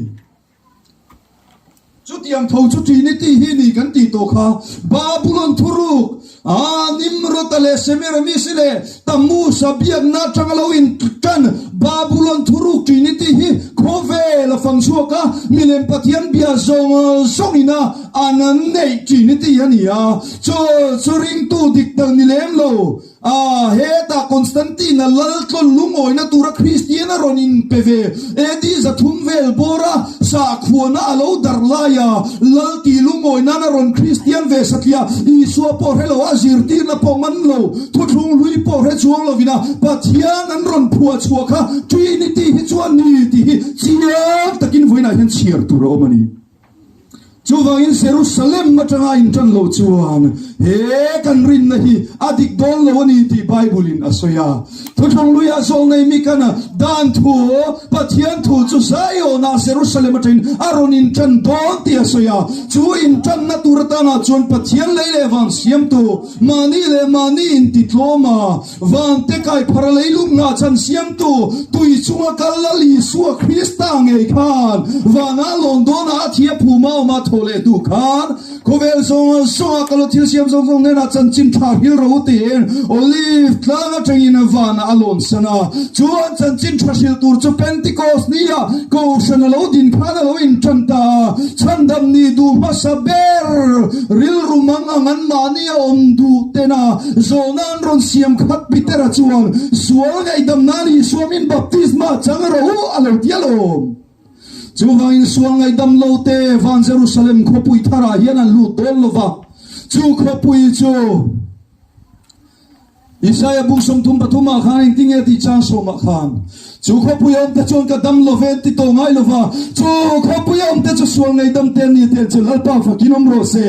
Chutiang tho chu Trinity hi ni kan tih tawh kha. Babulon thuruk, a Nimrod-a leh Semiramis-i leh Tammuz-a biakna atanga lo intan Babulon thuruk Trinity hi khawvel a fang chhuak a, milem Pathian bia zawng zawngin a an neih Trinity a ni a. Chu chu ringtu dik tak ni lem lo. A, hetah Constantine-a lal tlawn lungawina tura Kristian a rawn inpe ve. AD 300 vel bawra sahkhuana a lo darh laia lal tih lungawi nan a rawn Kristian ve satliah Isua pawh hre lo, a zirtirna pawh man lo, thuthlung hlui pawh hre chuang lovin a Pathian an rawn phuah chhuah kha Trinity hi chuan ni tih hi chiang takin vawiinah hian chhiar tur a awm a ni. Chuvangin Jerusalem atanga intan loh chuan he kan rinna hi a dik dawn lo a ni tih Bible-in a sawi a. Thuthlung luiah zawng nei mi kan dan thu, Pathian thu chu Zion-ah Jerusalem atangin a rawn intan dawn tih a sawi a. Chu intanna tur atanah chuan Pathian lei leh van siamtu, mahni leh mahni intitlawm a, Vante kai phar leilung ngah chan siamtu tui chunga kal Lal Isua Krista ngei khan vana lawn dawnah a thi a phum a awm a thaw leh duh khan khawvel zawng zawnga kal thil siam zawng zawng hnenah chanchin tha hril ro tiin Olive tlang atangin vanah a lawn san a. Chuan chanchin tha hril tur chu Pentecost nia Kohhran a lo din khan a lo intan ta a, chhandam ni duh hmasa ber rilru mang ang an mahni a awm duh tena zawhna an rawn siam khat Petera chuan sual ngaihdam nan Isua min baptisma chang rawh u a lo ti alawm. Chuvangin sual ngaihdam lo te van Jerusalem khawpui tharah hian an lut dawn lo va, chu khawpui chu Isaia bu 33 ah khan engtin nge tih chang sawmah khan, Chu khawpui awmte chuan ka dam lo ve an ti tawh ngai lo va, chu khawpui awmte chu sual ngaihdam te an ni tih an chu Lalpa fakin awm rawh se.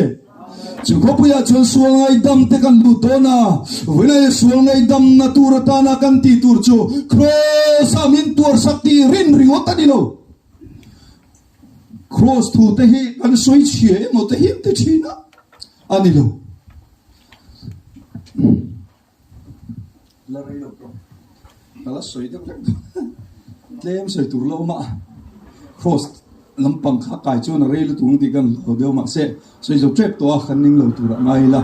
Chu khawpuiah chuan sual ngaihdam te kan lut dawn a, vawiin sual ngaihdamna tur atana kan tih tur chu Kraws-ah min tuarsak tih rin ringawt a ni lo. Kraws thu te hi kan sawi chhia emaw te hi an ti thin a, a ni lo. La rei lo tawh. Ka la sawi deuh hlek dawn. Tlem sawi tur la awm a. Cross lampang kha kai chuan a rei lutuk ang tih kan hlau deuh mahse sawi zo tep tawh a kan ning lo turah ngai ila.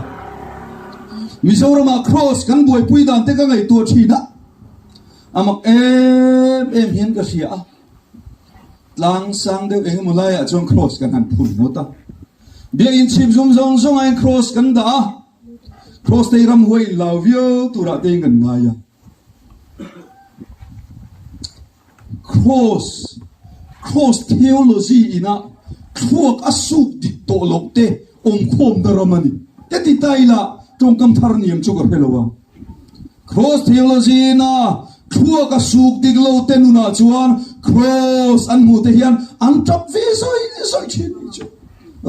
Mizoramah cross kan buaipui dan te ka ngaihtuah thin a. A mak em em hian ka hria a. Tlang sang deuh eng emaw laiah chuan cross kan han phun ngawt a. Biakinn chhip zum zawng zawngah hian cross kan dah a. Cross te hi ramhuai in lau viau turah te in kan ngai a. Cross, cross theology ina thluak a suk dik tawh loh te awmkhawmna ram a ni. Ka ti ta ila tawngkam thar niam chu ka hre lo ang. Cross theology ina thluak a suk dik lo te nunah chuan cross an hmuh te hian an tap ve zawih zawih thin a nih chu.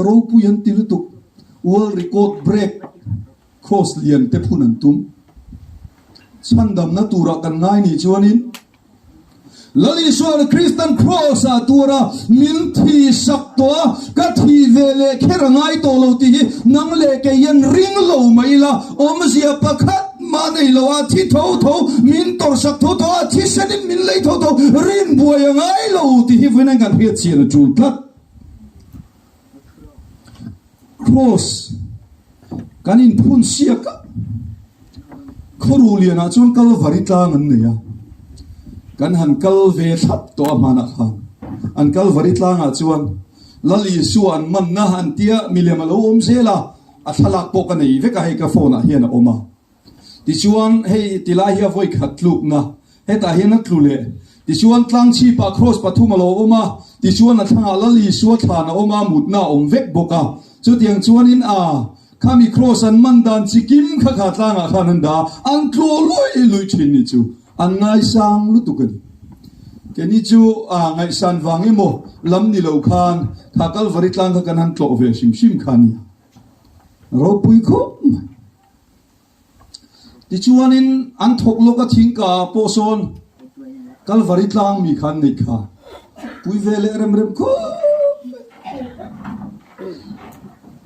Ropui an ti lutuk. World record break cross lian te phun an tum. Chhandamna turah kan ngai nih chuanin Lal Isua'n Kristan cross ah tura min thi sak tawh a, ka thi ve leh kher a ngai tawh lo tih hi nang leh kei hian ring lo mai ila, awmzia pakhat mah nei lo a thi tho tho, min tawrhsak tho tho a, thisenin min lei tho tho, rin buai a ngai lo tih hi vawiin kan hriatchian a tul tlat. Cross kan inphun siak a, khawru lianah chuan Kalvari tlang an nei a, kan han kal ve thlap tawh a hmanah khan an Kalvari tlangah chuan Lal Isua an manna an tia milem a lo awm zel a, a thlalak pawh ka nei vek a hei ka phone ah hian a awm a. Tichuan, hei tilai hi a vawi khat tlukna, hetah hian a tlu leh. Tichuan, tlang chhipah kraws pathum a lo awm a, tichuan a thlangah Lal Isua thlan a awm a, mutna a awm vek bawk a. Chutiang chuanin a, khami kraws an man dan chi kim kha kha tlangah khan an dah a, an tlaw luih luih thin ni chu an ngaisang lutuk a ni. Keini chu a ngaihsan vang emaw lam ni lo khan kha Kalvari tlang kha kan han tlawh ve hrim hrim kha a nia. Ropui khawp mai. Tichuanin an thawk lawk a thingka ah pawh sawn Kalvari tlang mi kha an neih kha pui ve leh rem rem khawp mai.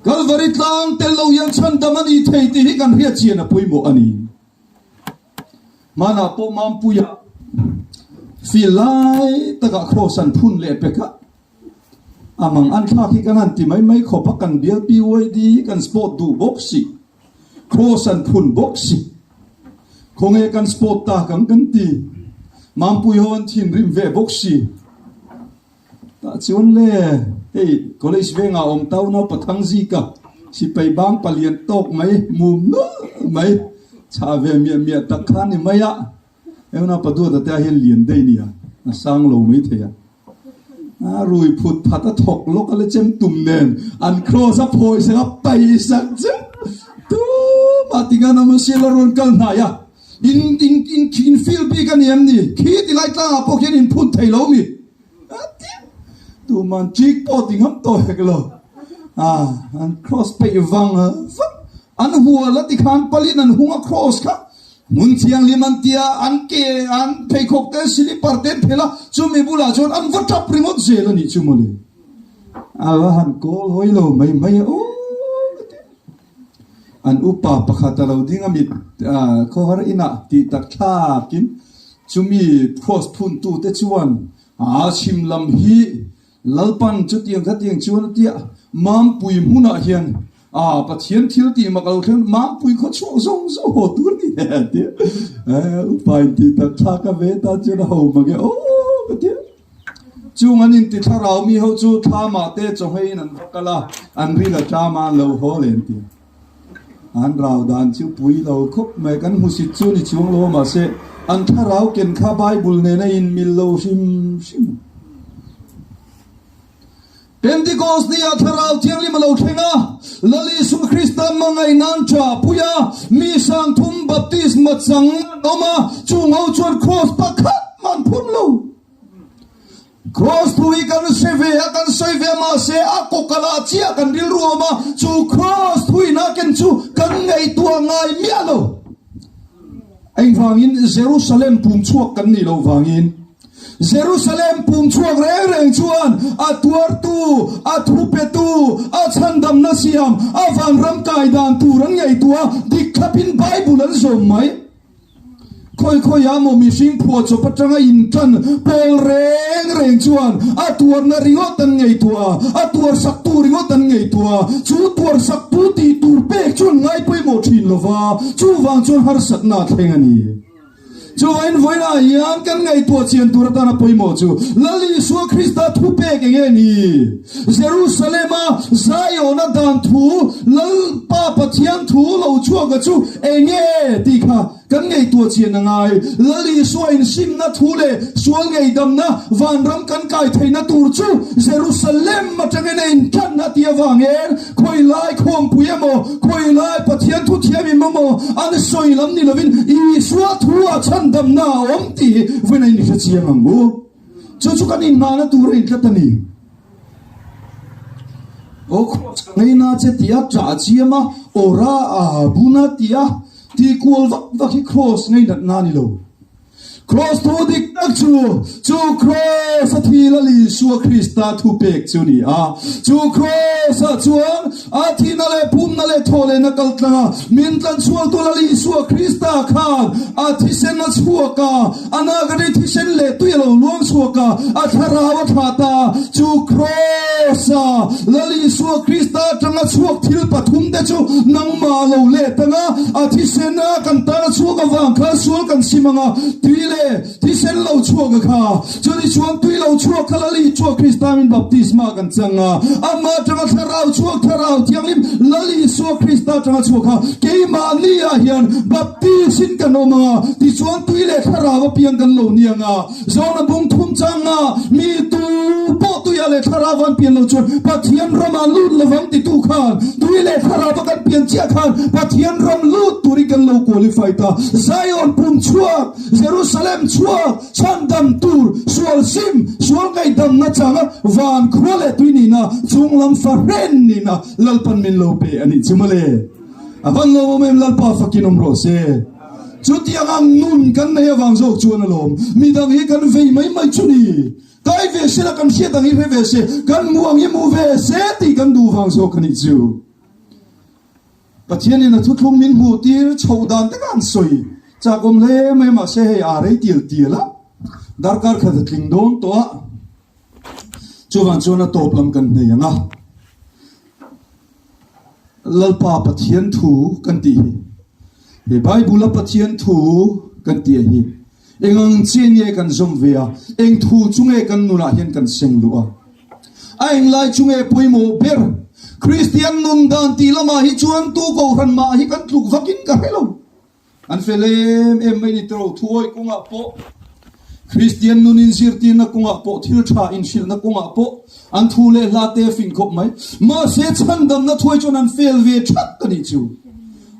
Kalvari tlang tel lo hian chhandam a ni thei tih hi kan hriat chian a pawimawh a ni. Hmanah pawh Mampuia feel lai takah Kraws an phun leh pek a. A mang an thlak hi kan han ti mai mai khawp a, kan bial PYD hi kan sport duh bawk si, cross an phun bawk si. Khawnge kan sport tak ang kan ti. Mampui ho an thinrim ve bawk si. Tah chuan le, hei college vengah awm tau nau pathang zika sipai bang palian tawk mai, mum nulh mai, chhah ve miah miah tak kha ni mai a. Euna paduata te ah hian lian daih nia, a sang lo mai thei a. A rui phut phat a thawk lawk a la chem tum nen an cross a phawi sak a pai sak chu tumah tinga na mahse la rawn kal hnai a. In in in in feel bik a ni em ni? Khi ti lai tlangah pawh khian in phun thei lo mi? A ti tuman chik pawh ti ngam tawh hek lo. A an cross peih vang vak an hual a ti khan palin an hung a cross kha Hmun thianghlim an tia, an ke, an pheikhawk te, silipar te an phelh a, chumi bulah chuan an va tap ringawt zel a nih chu mawle. A va han kawl hawi lo mai mai a, aw ka ti. An upa pakhat a lo ding a mit khawhar inah tih tak thlakin chumi cross phuntute chuan a chhim lam hi Lalpan chutiang khatiang chuan a tia, Mampui hmunah hian a Pathian thil tih mak a lo thleng, Mampui khaw chhuak zawng zawng haw tur ni e a tia. Upa in tih tak thlak a ve tan chuan a ho mang e aw ka tia. Chung an inti thlarau mi ho chu thlamah te chawhmeiin an va kal a, an ril a ṭam a, an lo haw leh an tia. An rau dan chu pui lo khawp mai, kan hmusit chu ni chuang lo a mahse an thlarau ken kha Bible nen a inmil lo hrim hrim. Pentecost ni ah thlarau thianghlim a lo thleng a, Lal Isua Krista hmangaih nan tha pui a, mi sangthum baptisma chang an awm a, chung ho chuan cross pakhat mah an phun lo. Kraws thu hi kan hre ve a, kan sawi ve a, mahse a kawkalah chiah kan rilru a awm a, chu kraws thu ina ken chu kan ngaihtuah ngai miah lo. Engvangin Jerusalem pum chhuak kan nih loh vangin. Jerusalem pum chhuak reng reng chuan a tuartu, a thupetu, a chhandamna siam, a vanram kai dan tur an ngaihtuah a, dik thlapin Bible an zawm mai. Khawi khawi ah maw mihring phuahchawp atanga intan pawl reng reng chuan a tuarna ringawt an ngaihtuah a, a tuarsaktu ringawt an ngaihtuah a, chu tuarsaktu tih tur pek chu an ngai pawimawh thin lo va, chuvang chuan harsatna a thleng a ni. Chuvangin vawiinah hian kan ngaihtuah chian tur atana pawimawh chu Lal Isua Krista thupek eng nge ni? Jerusalem-a Zion-a dan thu, Lalpa Pathian thu lo chhuaka chu eng nge tih kha kan ngaihtuah chian a ngai. Lal Isua insimna thu leh sual ngeihdamna vanram kan kai theihna tur chu Jerusalem atangin a intlanna tih avangin khawi lai khawmpui emaw, khawi lai Pathian thu thiamim emaw an sawi lam ni lovin Isua thu-ah chhandamna a awm tih hi vawiin a inhre chiang ang u. Chu chu kan inhmahna tur a intlat a ni. Aw cross ka ngei na che tia ṭah chiam a, aw ra a bun a tia tih kual vak vak hi cross ngei natna a ni lo. Cross thu dik tak chu, chu cross a thi Lal Isua Krista thupek chu ni a. Chu cross ah chuan a thihna leh pumna leh thawhlehna kal tlang a, min tlanchhuaktu Lal Isua Krista khan a thisen a chhuak a, A nagari thisen leh tui a lo luang chhuak a, a thlarau a thlah ta. Chu Kraws-a Lal Isua Krista atanga chhuak thil pathumte chu nangmah a lo let ang a, a thisen a kan tan a chhuak avang khan sual kan sim ang a, tui leh thisen lo chhuak a kha. Chutichuan tui lo chhuak kha Lal Isua Krista min baptisma kan chang a, amah atanga thlarau chhuak thlarau thianghlim Lal Isua Krista atanga chhuak kha keimahni ah hian Baptist-in kan awm ang a, tichuan tui leh thlarau apiang kan lo ni ang a. Zawna bung thum chang a, mi tu pawh tuiah leh thlarau an pian lo chuan Pathian ramah lut lovang titu khan tui leh thlarau a kan pian chiah khan Pathian ram lut turin kan lo qualify ta. Zion pum chhuak, Jerusalem chhuak, chhandam tur, sual sim, sual ngaihdamna changa van khua leh tui nihna, chunglam fahren nihna Lalpan min lo pe a nih chu mawle. A van lawm awm em Lalpa fakin awm rawh se. Chutiang ang nun kan nei avang zawk chuan alawm midang hi kan vei mai mai chu ni. Kai ve se la kan hriat ang hi hre ve se, kan hmuh ang hi hmu ve se tih kan duh vang zawk a nih chu. Pathianin a thuthlung min hmuh tir chhoh dan te kha an sawi chak awm hle mai mahse hei a rei tial tial a, darkar khat a tling dawn tawh a. Chuvang chuan a tawp lam kan hnei ang a, Lalpa Pathian thu kan tih hi, he Bible-a Pathian thu kan tih a hi eng ang chiah nge kan zawm ve a, eng thu chu nge kan nunah hian kan seng luh a, a eng lai chu nge pawimawh ber? Kristian nun dan tih lamah hi chuan tu kohhran mah hi kan tluk vakin ka hre lo. An fel em em mai ni tawh thuawi kawngah pawh, Kristian nun inzirtirna kawngah pawh, thil tha inhrilhna kawngah pawh an thu leh hla te fing khawp mai. Mahse chhandamna thuai chuan an fel ve that a nih chu.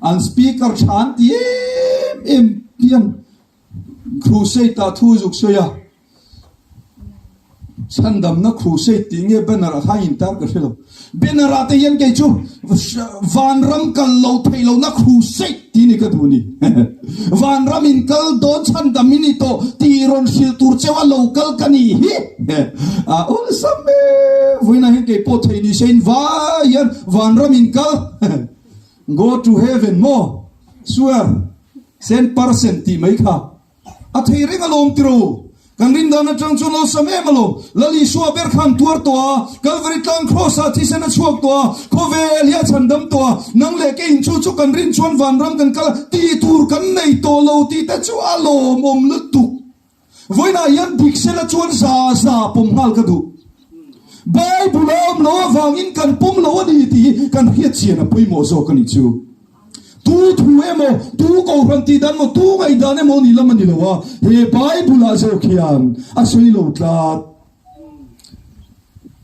An speaker tha an ti em em hian crusade ah thu zuk sawi a. Chhandamna crusade tih nge banner ah khan intar ka hre lo. Banner ah te hian kei chu vanram kal lo theih lohna crusade tih ni ka duh ni. Vanram in kal dawn chhandam i ni tawh tih rawn hrilh tur cheu a lo kal ka ni hi. A awlsam e, vawiinah hian kei pawh theih ni se in vai hian vanram in kal go to heaven maw swear 100% tih mai kha. A thei reng alawm tiro. Kan rin dan atang chuan lo sam em alawm. Lal Isua ber khan tuar tawh a, Kalvari tlang Kraws ah thisen a chhuak tawh a, khawvel hi a chhandam tawh a, nang leh kei in chu chu kan rin chuan vanram kan kal a, tih tur kan nei tawh lo tih te chu a lawmawm lutuk. Vawiinah hian dik sela chuan za za pawm nghal ka duh. Bible a awm lo avangin kan pawm lo a ni tih hi kan hriat chian a pawimawh zawk a nih chu. Tu thu emaw, tu kohhran tih dan emaw, tu ngaihdan emaw ni lam a ni lo a, he Bible ah zawk hian a sawi lo tlat.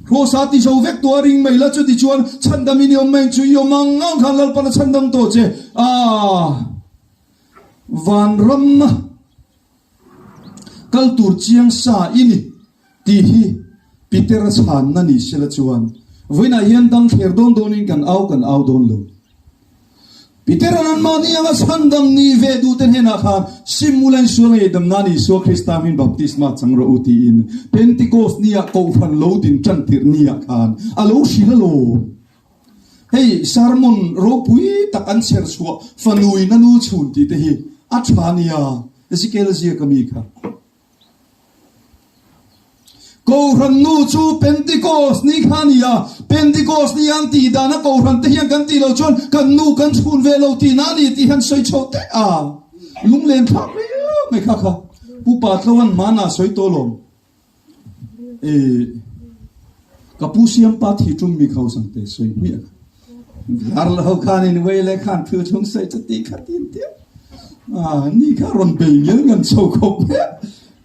Kraws a ti zo vek tawh a ring mai la, chuti chuan chhandam in i awm mai ang chu, i awm ang ang khan Lalpan a chhandam tawh che a, vanram a. Kal tur chiang sa i ni tih hi Peter-a chhanna ni sela chuan vawiinah hian dang thler dawn dawnin kan au kan au dawn lo. Peter-a'n anmahni anga chhandam ni ve duhte hnenah khan sim ula in sual ngei dam nan Isua Krista hmin baptisma chang rawh u tiin Pentecost nia Kohhran lo din tan tirh niah khan a lo hrilh alawm. Hei sermon ropui tak an chher chhuah fanuin a nu chhun tih te hi a tha nia Ezekiel ziak a mi kha. Kohhran nu chu Pentecost ni kha a ni a, Pentecost ni an tih dan a kohhran te hian kan tih loh chuan kan nu kan chhun ve lo tihna a ni tih hian sawi chho teh a, lunglen thlak riau mai kha kha Pu Patloan hmanah sawi tawh lawm. Ka pu siampa thi tum mi kho sang te soi hmiah kha. Lar lo khan in wei le khan thu chung soi chu ti kha tin tia. Ah ni kha ron bei ngel ngan chho khop he.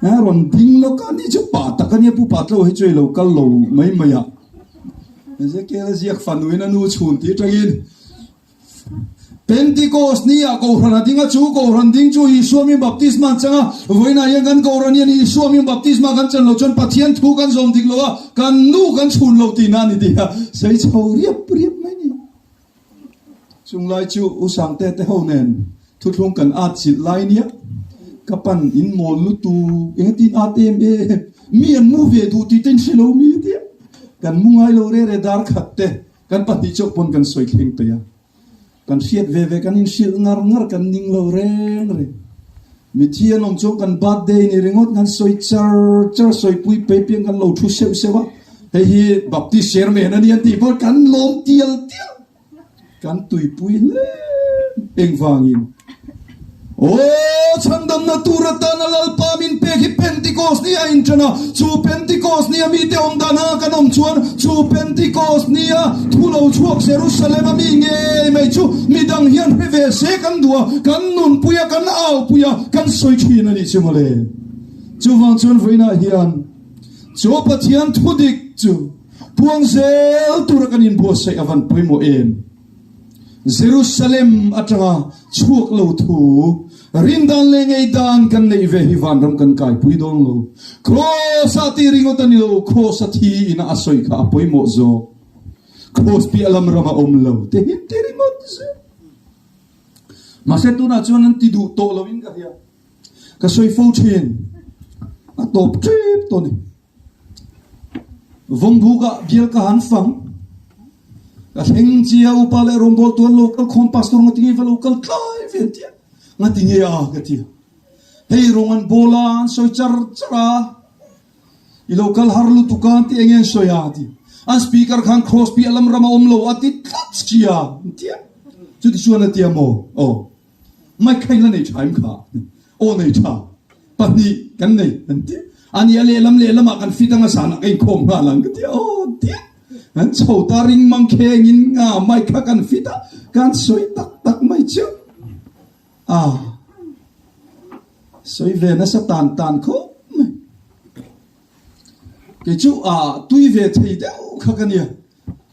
Ha ron ding lo ka ni chu pa tak ania pu pa tlo hi chu lo kal lo mai mai a. Ezekiel ziak fanu in anu chhun ti tangin Pentikos ni ah Kohhran a ding a, chu Kohhran ding chu Isua min baptisma an chang a, vawiinah hian kan Kohhran hian Isua min baptisma kan chan loh chuan Pathian thu kan zawm dik lo a, kan nu kan chhun lo tihna a ni tih a sawi chho riap riap mai ni. Chunglai chu U Sangte te ho nen thuthlung kan at chilh lai nia, ka pan in mawl lutu engtin at em em, mi an mu ve duh tih te in hre lo mi tia, kan mu ngai lo re re dar khat te Kan pahnih chauh pawn kan sawi thleng peih a, kan hriat ve ve kan inhrilh ngar ngar kan ning lo reng reng. Mithi an awm chuan kan birthday ni ringawt kan sawi char char sawipui pei piang kan lo thu seuh seuh a, hei hi Baptist chairman a ni an tih pawh kan lawm tial tial. Kan tuipui hle engvangin Aw, chhandamna tur atana Lalpa min pek hi Pentecost ni a inṭan a, chu Pentecost ni a mite awm dan anga kan awm chuan chu Pentecost ni a thu lo chhuak Jerusalem a mi ngei mai chu midang hian hre ve se kan duh a, kan nunpui a, kan aupui a, kan sawi ṭhin a nih chu mawle. Chuvang chuan vawiinah hian chu Pathian thudik chu puang zel tura kan inbuatsaih a van pawimawh em? Jerusalem atanga chhuak lo thu rindan leh ngeidan kan neih ve hi vanram kan kaipui dawn lo. Kraws ah tih ringawt a ni lo, kraws a thi ina a sawi kha a pawimawh zawk. Kraws piah lam ram a awm lo te hi ti ringawt zel. Mahse tunah chuan an ti duh tawh lo in ka hria. Ka sawi fo thin. A tawp tep tawh a ni. Vawmbukah bial ka han fang. Ka thleng chia upa leh rawngbawltu an lo kal khawm pastor ngati nge va lo kal tlai ve an tia. Ngati nge a ka ti. Hei rawng an bawl a an sawi char char a. I lo kal har lutuk a, ti eng nge an sawi a? a ti. An speaker khan Kraws piah lam ram a awm lo a ti tlat sia, an ti a. Chuti chuan a ti a maw? Aw. Mic kha in la nei tha em kha? Aw nei tha. Pahnih kan nei, an ti. Ani a lehlam lehlamah kan fit anga zanah ka inkhawm nghal ang ka ti a. Aw ti a. Kan chho ta ring mang khengin nga mic kha kan fit a, kan sawi tak tak mai chu. A sawi ve nasa tan tan khawp mai. Kei chu a tui ve thei deuh kha ka nia.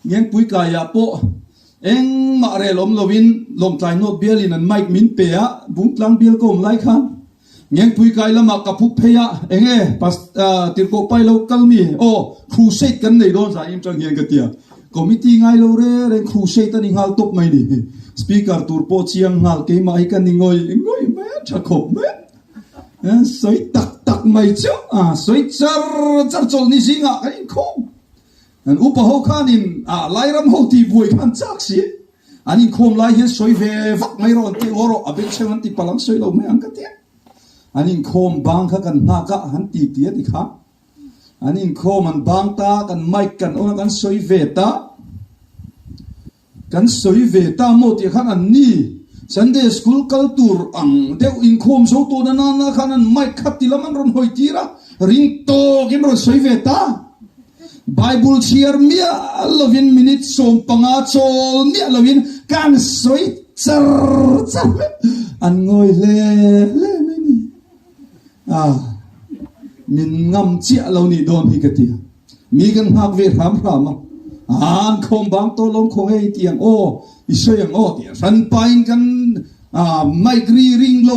Ngengpui kaiah pawh engmah rel awm loin Lawngtlai North bialin an mic min pe a, Bungtlang bial ka awm lai khan Ngengpui kai lamah ka phup phei a, eng e Tirhkoh pai lo kal mi aw crusade kan nei dawn zai in tang hian ka ti a, committee ngai lo reng reng crusade a ni nghal tawp mai ni. Speaker tur pawh chiang nghal keimah hi ka ni ngawih ngawih mai a, tha khawp mai a, sawi tak tak mai chu a sawi char char chawlhni zingah kan inkhawm. An upa ho khanin a Lairam ho tih buai khan chak si. An inkhawm lai hian sawi ve vak mai rawh an ti ngaw rawh, a bengchheng an ti palh ang sawi lo mai ang ka ti a. An inkhawm bang kha kan nghak a, an ti ti a ti kha. An inkhawm an bang ta, kan mic kan on a, kan sawi ve ta. Kan sawi ve ta maw tih khan an ni Sunday school kal tur ang deuh inkhawm zo tawh na nana khan an mic kha ti lam an rawn hawi tir a, ring tawkin rawn sawi ve ta. Bible chhiar miah lovin minute 15 chawl miah lovin kan sawi char char mai an ngawi hle hle mai ni. A min ngam chiah lo nih dawn hi ka ti a. Mi kan nghak ve hram hram a, an khawm bang tawh lawm khaw ngei ti ang aw, i sawi ang aw tih a hran pain kan mic ri ring lo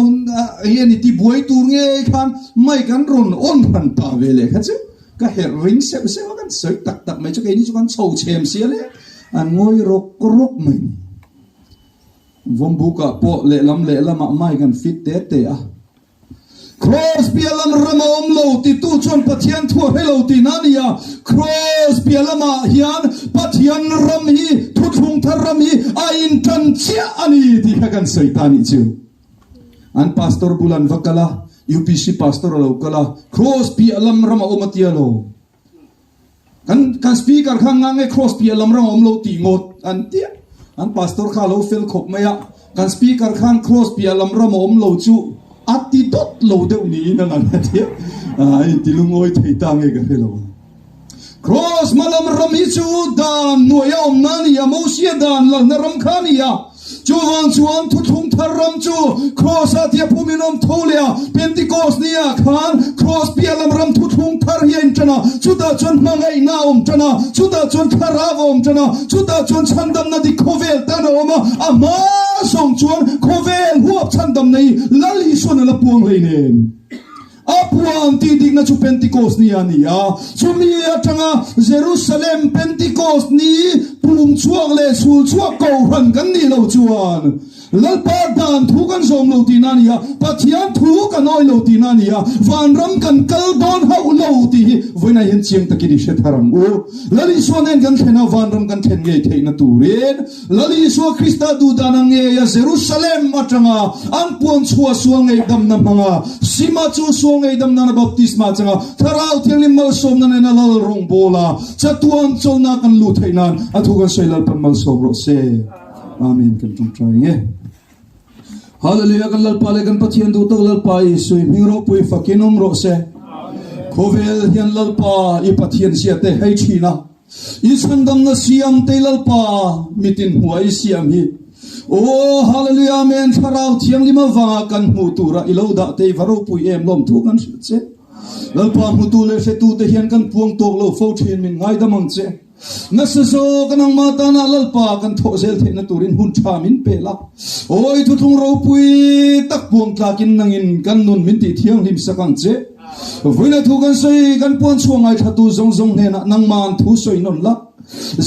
hian i ti buai tur ngei khan mic an rawn on hran pah ve leh kha chu ka herh ring seuh seuh a, kan sawi tak tak mai chu keini chu kan chho chhem sia le an ngawi rawk rawk mai ni. Vawmbukah pawh lehlam lehlamah mic an fit te te a. Kraws piah lam ram a awm lo titu chuan Pathian thu a hre lo tihna a ni a. Kraws piah lamah hian Pathian ram hi, thuthlung thar ram hi a intan chiah a ni tih kha kan sawi ta a nih chu. An pastor bul an va kal a, UPC pastor a lo kal a, Kraws piah lam ram a awm a tia lo. Kan kan speaker khan nga nge cross piah lam ram a awm lo tih ngawt an ti a, an pastor kha a lo fel khawp mai a, kan speaker khan cross piah lam ram a awm lo chu a ti dawt lo deuh niin a lang a ti a, a inti lungawi thei ta nge ka hre lo a. Cross hma lam ram hi chu dan hnuaia awmna a ni a, Mosia dan lalna ram kha a ni a. Chuvang chuan thuthlung thar ram chu Kraws-ah tia phumin awm tho leh a, Pentecost ni-ah khan Kraws piah lam ram thuthlung thar hi a inṭan a, chutah chuan hmangaihna a awm ṭan a, chutah chuan thlarau a awm ṭan a, chutah chuan chhandamna dik khawvel tan a awm a, a hma zawng chuan khawvel huap chhandamna hi Lal Isuan a la puang hleinem. A puan tih dikna chu Pentecost ni a ni a, chumi atanga Jerusalem Pentecost ni pum chhuak leh chhul chhuak kohhran kan nih loh chuan Lalpa dan thu kan zawm lo tihna a ni a, Pathian thu kan awi lo tihna a ni a, vanram kan kal dawn hauh lo tih hi vawiinah hian chiang takin i hre thar ang u. Lal Isua nen kan thlen a, vanram kan thlen ngei theihna turin Lal Isua Krista duhdan ang ngeia Jerusalem atanga an puan chhuah sual ngaihdamna hmanga Sima chu sual ngaihdam nana baptisma changa Thlarau Thianghlim malsawmna nena Lal rawngbawla chatuan chawlhna kan luh theih nan a thu kan sawi Lalpan malsawm rawh se. Amen kan tawngtai ang e. Hallelujah kan Lalpa leh kan Pathian duh tak Lalpa Isui hming ropui fakin awm rawh se. Khawvel hian Lalpa i Pathian zia te hei thin a. I chhandamna siam te Lalpa mitin hmuh a i siam hi. Aw Hallelujah Amen Thlarau Thianghlim avanga kan hmuh tura i lo dah te i va ropui em lawmthu kan hrilh che. Lalpa hmutu leh hretu te hian kan puang tawk lo fo thin min ngaidam ang che. Nasa zawk a nangmah tana Lalpa kan thawh zel theihna turin hun tha min pe la. Aw i thuthlung ropui tak puang tlakin nangin kan nun min tih thianghlim sak ang che. Vawiina thu kan sawi kan puan chhuah ngaithlatu zawng zawng hnenah nangman thu sawi nawn la.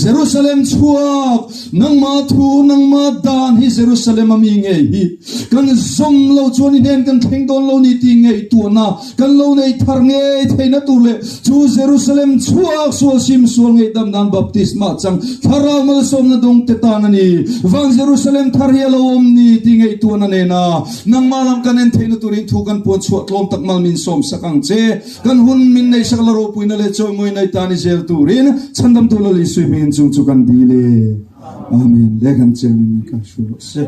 Jerusalem chhuak, nangmah thu, nangmah dan hi Jerusalem a mi ngei hi kan zawm lo chuan i hnen kan thleng dawn lo ni tih ngaihtuahna kan lo nei thar ngei theihna tur leh chu Jerusalem chhuak sual sim sual ngaihdam nan baptisma chang thlarau malsawmna dawng te tan a ni. Van Jerusalem thar hi a lo awm ni tih ngaihtuahna nena nangmah lam kan en theihna turin thu kan puan chhuah tlawm tak mal min sawm sak ang che. Kan hun min neihsak la ropuina leh chawimawi nei tan i zel turin Chhandamtu Lal Isui hmingin chung chu kan dil e. Amen. Le kan chengin min kan hruai rawh se.